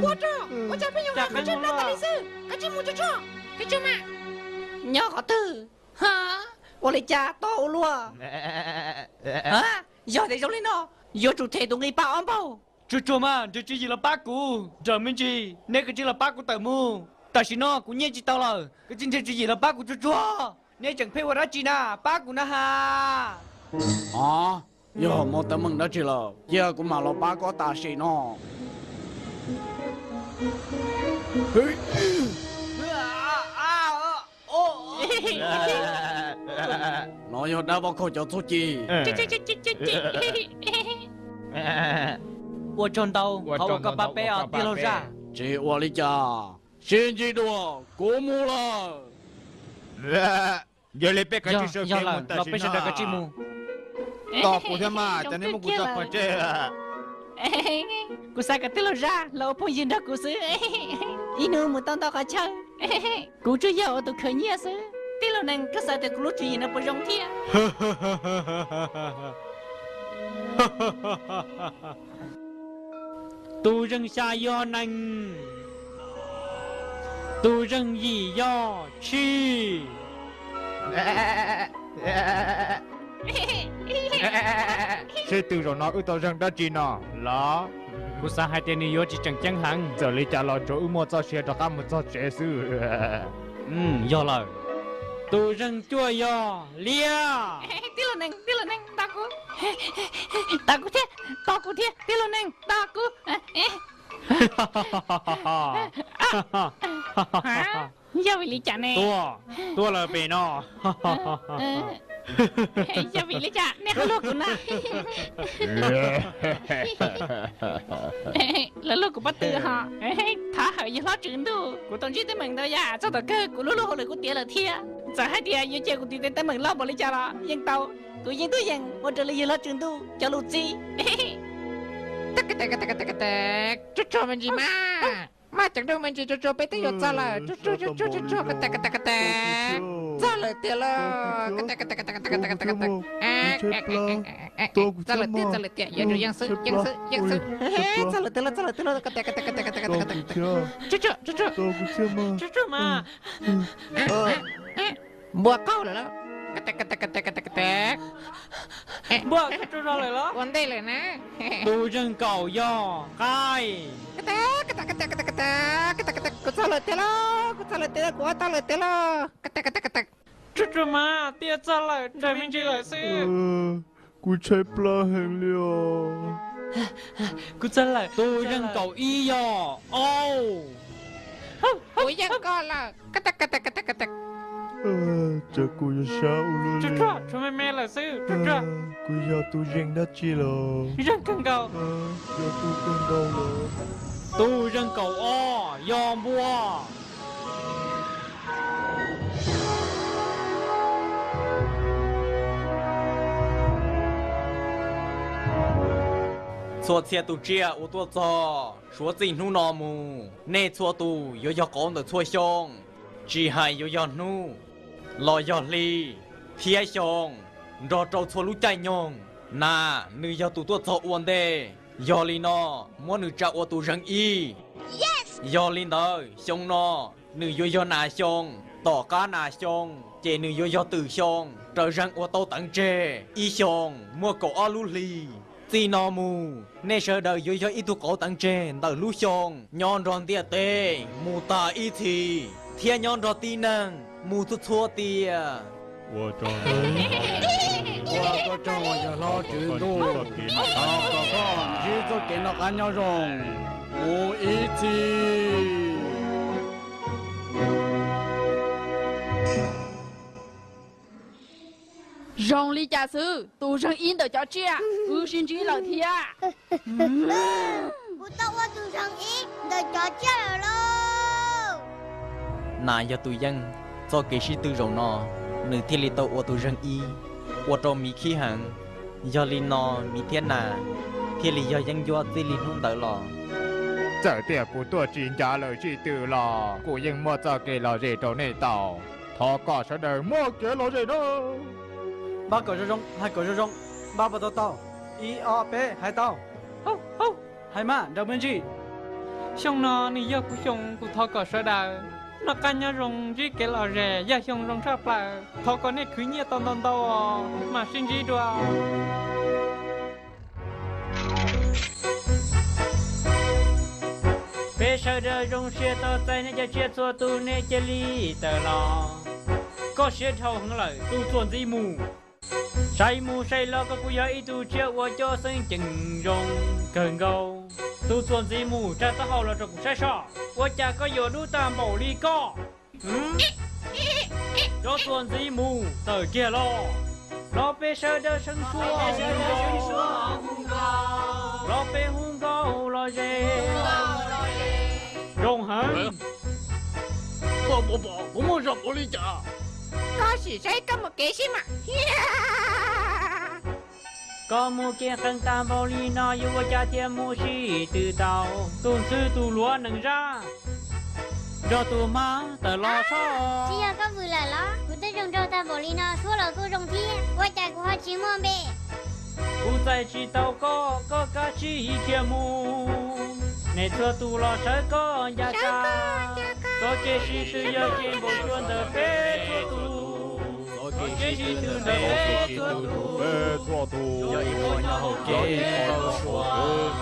Ua cas peb yuav mus tshaib plab tas li xwb, kav tsij mus tsuag tsuag, kav tsij mus. Nyob qhov twg? Ua li cas to ua luaj? Yog tias zoo li no, yuav tsum them tus nqi pa ob npaug. Tsuag tsuag mas, nrhiav tswv yim los pab kuv nrawm me ntsis, neb kav tsij los pab kuv tawm mus. Tam sim no kuv nyiaj tsis tau lawm, kav tsij nrhiav tswv yim los pab kuv tsuag tsuag. Neb tseem pheej ua dab tsi na, pab kuv na has. Os, yog muaj teeb meem dab tsi lawm, cia kuv mam los pab koj tam sim no. No yog dab voj khaum cov txuj ci. Ua tsaug ntau qhov uas koj pab peb os tij laug zaj. Tsis ua li cas, sib ntsib dua, kuv mus lawm. Yog li peb kav tsij sawv kev mus tam sim no. Tos kuv thiab mas, cov neeg muab kuv tso pov tseg lawm. Kuv xav kom tij laug zaj los ua phooj ywg nrog kuv xwb. Ib hnub mus tau ntau qhov chaw. Kuv tsuas yog ua tus khwv nyiaj xwb. Tij laug neeg, koj xav tias kuv lub tswv yim no puas zoo thiab? Tus zeeg xya yog nees. Tus zeeg yim yog tshis. Sib tw zaum no wb tau zeeg dab tsi no los? Kuv xav hais tias nws yuav tsis tseem ceeb heev. Txawm li cas los tsuav wb muaj txoj sia rov qab mus txog tsev xwb. Yog lawm. Tus zeeg cuaj yog liab. Tij laug Nees, tij laug Nees, tos kuv, tos kuv thiab, tos kuv thiab, tij laug Nees, tos kuv. Yog vim li cas ne? Tuaj, tuaj lawm pem no. Yog vim li cas nej ho luag kuv na? Lawv luag kuv pob tw ho. Thov hawm yawg hlob tswv ntuj, kuv tau ntsib teeb meem ntau yam, txog thaum kawg kuv lub lub hauj lwm kuj tiav lawm thiab. Txawm hais tias yuav cia kuv tiv tej teeb meem loj npaum li cas los yeej tau, kuv yeej tuaj yeem ua raws li yawg hlob tswv ntuj cov lus txib. Tsuag tsuag me ntsis mas, maj ceev nrooj me ntsis, tsuag tsuag peb twb yuav txog lawm, tsuag tsuag tsuag tsuag, txog lawm tiag lauj. Txog lawm tiag, txog lawm tiag, yuav tsum yeej xwb, yeej xwb, yeej xwb. Txog lawm tiag lauj, txog lawm tiag lauj. Tsuag tsuag, tsuag tsuag mas. Npua qaug lawm lauj. Npua qaug lawm los? Ua ntej lawm na. Tus zeeg kaum yog qaij. Kuv txog lawm tiag lauj, kuv txog lawm tiag lauj, kuv ua tau lawm tiag lauj. Tsuag tsuag mas, twb yuav txog lawm, nrog me ntsis lawm xwb. Kuv tshaib plab heev li os. Kuv txog lawm. Tus zeeg kaum ib yog auj. Kuv yeej koj lawm. Cas kuv yuav sab ua luaj li. Tshuav me me lawm xwb. Kuv yog tus zeeg dab tsi lawm? Zeeg kawg nkaus. Yog tus kawg nkaus lawm. Tus zeeg kaum ob yog npua. Txhua txhia tus tsiaj uas tuaj txog suav txij hnub no mus, nej txhua tus yuav yog qauv ntawm txhua xyoo. Tsis hais yuav yog hnub los yog hli thiab xyoo, nrog rau txhua lub caij nyoog, nas nws yog tus tuaj txog ua ntej. Yog li no, muab nws tsa ua tus zeeg ib. Yog li ntawd xyoo no nws yuav yog nas xyoo, tom qab nas xyoo ces nws yuav yog twm xyoo, raws zeeg uas tau teev tseg ib xyoo muaj kaum ob lub hlis. Txij no mus nej sawv daws yuav yog ib tug qauv teev tseg ntawm lub xyoo, nyob nrog ntiaj teb mus tas ib txhis, thiab nyob nrog tib neeg mus txhua txhua tiam. Ua tsaug, ua koj tsaug uas yog hlob tswv ntuj, thov kom koj ntsib txoj kev noj qab nyob zoo mus ib txhis. Zoo li cas xwb, tus zeeg ib ntawm cov tsiaj, wb sib ntsib lawm thiab. Kuv tau ua tus zeeg ib ntawm cov tsiaj lawm lauj. Nas yog tus yeej txoj kev sib tw zaum no, nws thiaj li tau ua tus zeeg ib, ua rau miv khib heev. Yog li no miv thiab nas thiaj li yog yeeb ncuab txij li hnub ntawd los. Txawm tias kuv tuaj tsis ncav lawv sib tw los kuv yeej muaj txoj kev lom zem rau nej tau. Thov kom sawv daws muaj kev lom zem na. Npaj kom zoo zoo, hais kom zoo zoo, npaj puas tau tau? Ib ob peb, hais tau. Hais mas nraug me ntsis. Xyoo no nws yog kuv xyoo, kuv thov kom sawv daws noj qab nyob zoo, ntsib kev lom zem, yog xyoo zoo tshaj plaws. Thov kom nej khwv nyiaj tau ntau ntau, mam sib ntsib dua. Peb sawv daws zoo siab tau txais nej cov tsiaj txhua tus, nej cia li tawm los. Koj siab dhau heev lawm tus txuas ntxiv mus. Saib mus saib los koj kuj yog ib tug tsiaj uas coj xeeb ceem zoo kawg nkaus. Tus txuas ntxiv mus, tsa taub hau los rau kuv saib soj, ua cas koj yuav dub tag npaum li koj? Cov txuas ntxiv mus tawm kiag los, los peb sawv daws seev suab hu nkauj, los peb hu nkauj los ze zoo heev. Kuv muaj zog npaum li cas? Koj sim saib koj mus kev sib mam. Koj mus kev qees tag npaum li no yuav ua cas thiaj mus sib tw tau? Tus ntxhw tus luav nees zab nrog tus hmab tawm los soj. Tsis yog koj vwm lawm los? Kuv twb zoo nraug tag npaum li no, suab los kuj zoo thiab, ua cas kuv ho tsis muaj npe? Kuv txais tsis tau koj, koj kav tsij khiav mus. Nej txhua tus los sawv koj ncaj qha, txoj kev sib tw yog kev npau suav ntawm peb txhua tus. Txoj kev sib tw ntawm peb txhua tus, peb txhua tus, yog ib qho nyob hauv kev npau suav.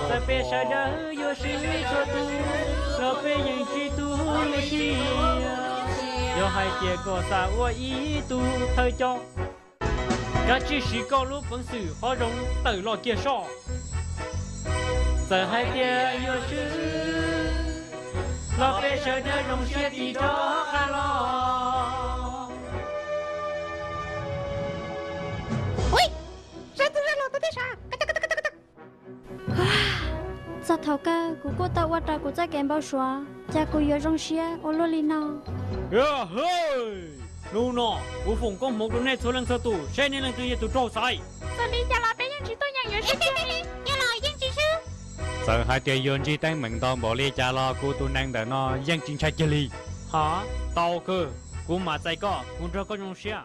Txawm peb sawv daws yuav swb txhua tus, los peb yeej tsis tu me siab. Yog hais tias koj xav ua ib tug thawj coj, kav tsij siv koj lub peev xwm qhov zoo tawm los kiag soj. Txawm hais tias yuav swb, los peb sawv daws zoo siab tig rov qab los. Txog thaum kawg kuv kuj tau ua raws kuv txoj kev npau suav, cas kuv yuav zoo siab ua luaj li no. Hnub no kuv foom koob hmoov rau nej txhua leej txhua tus, saib nej leej twg yog tus raug xaiv. Txawm li cas los peb yeej tsis tuaj yeem yuav swb kiag li. Yog los yeej tsis swb. Txawm hais tias yuav ntsib teeb meem ntau npaum li cas los kuv tus neeg ntawm no yeej tsis ntshai kiag li. Hov, tau kawg, kuv mam txais koj, kuv nrog koj zoo siab.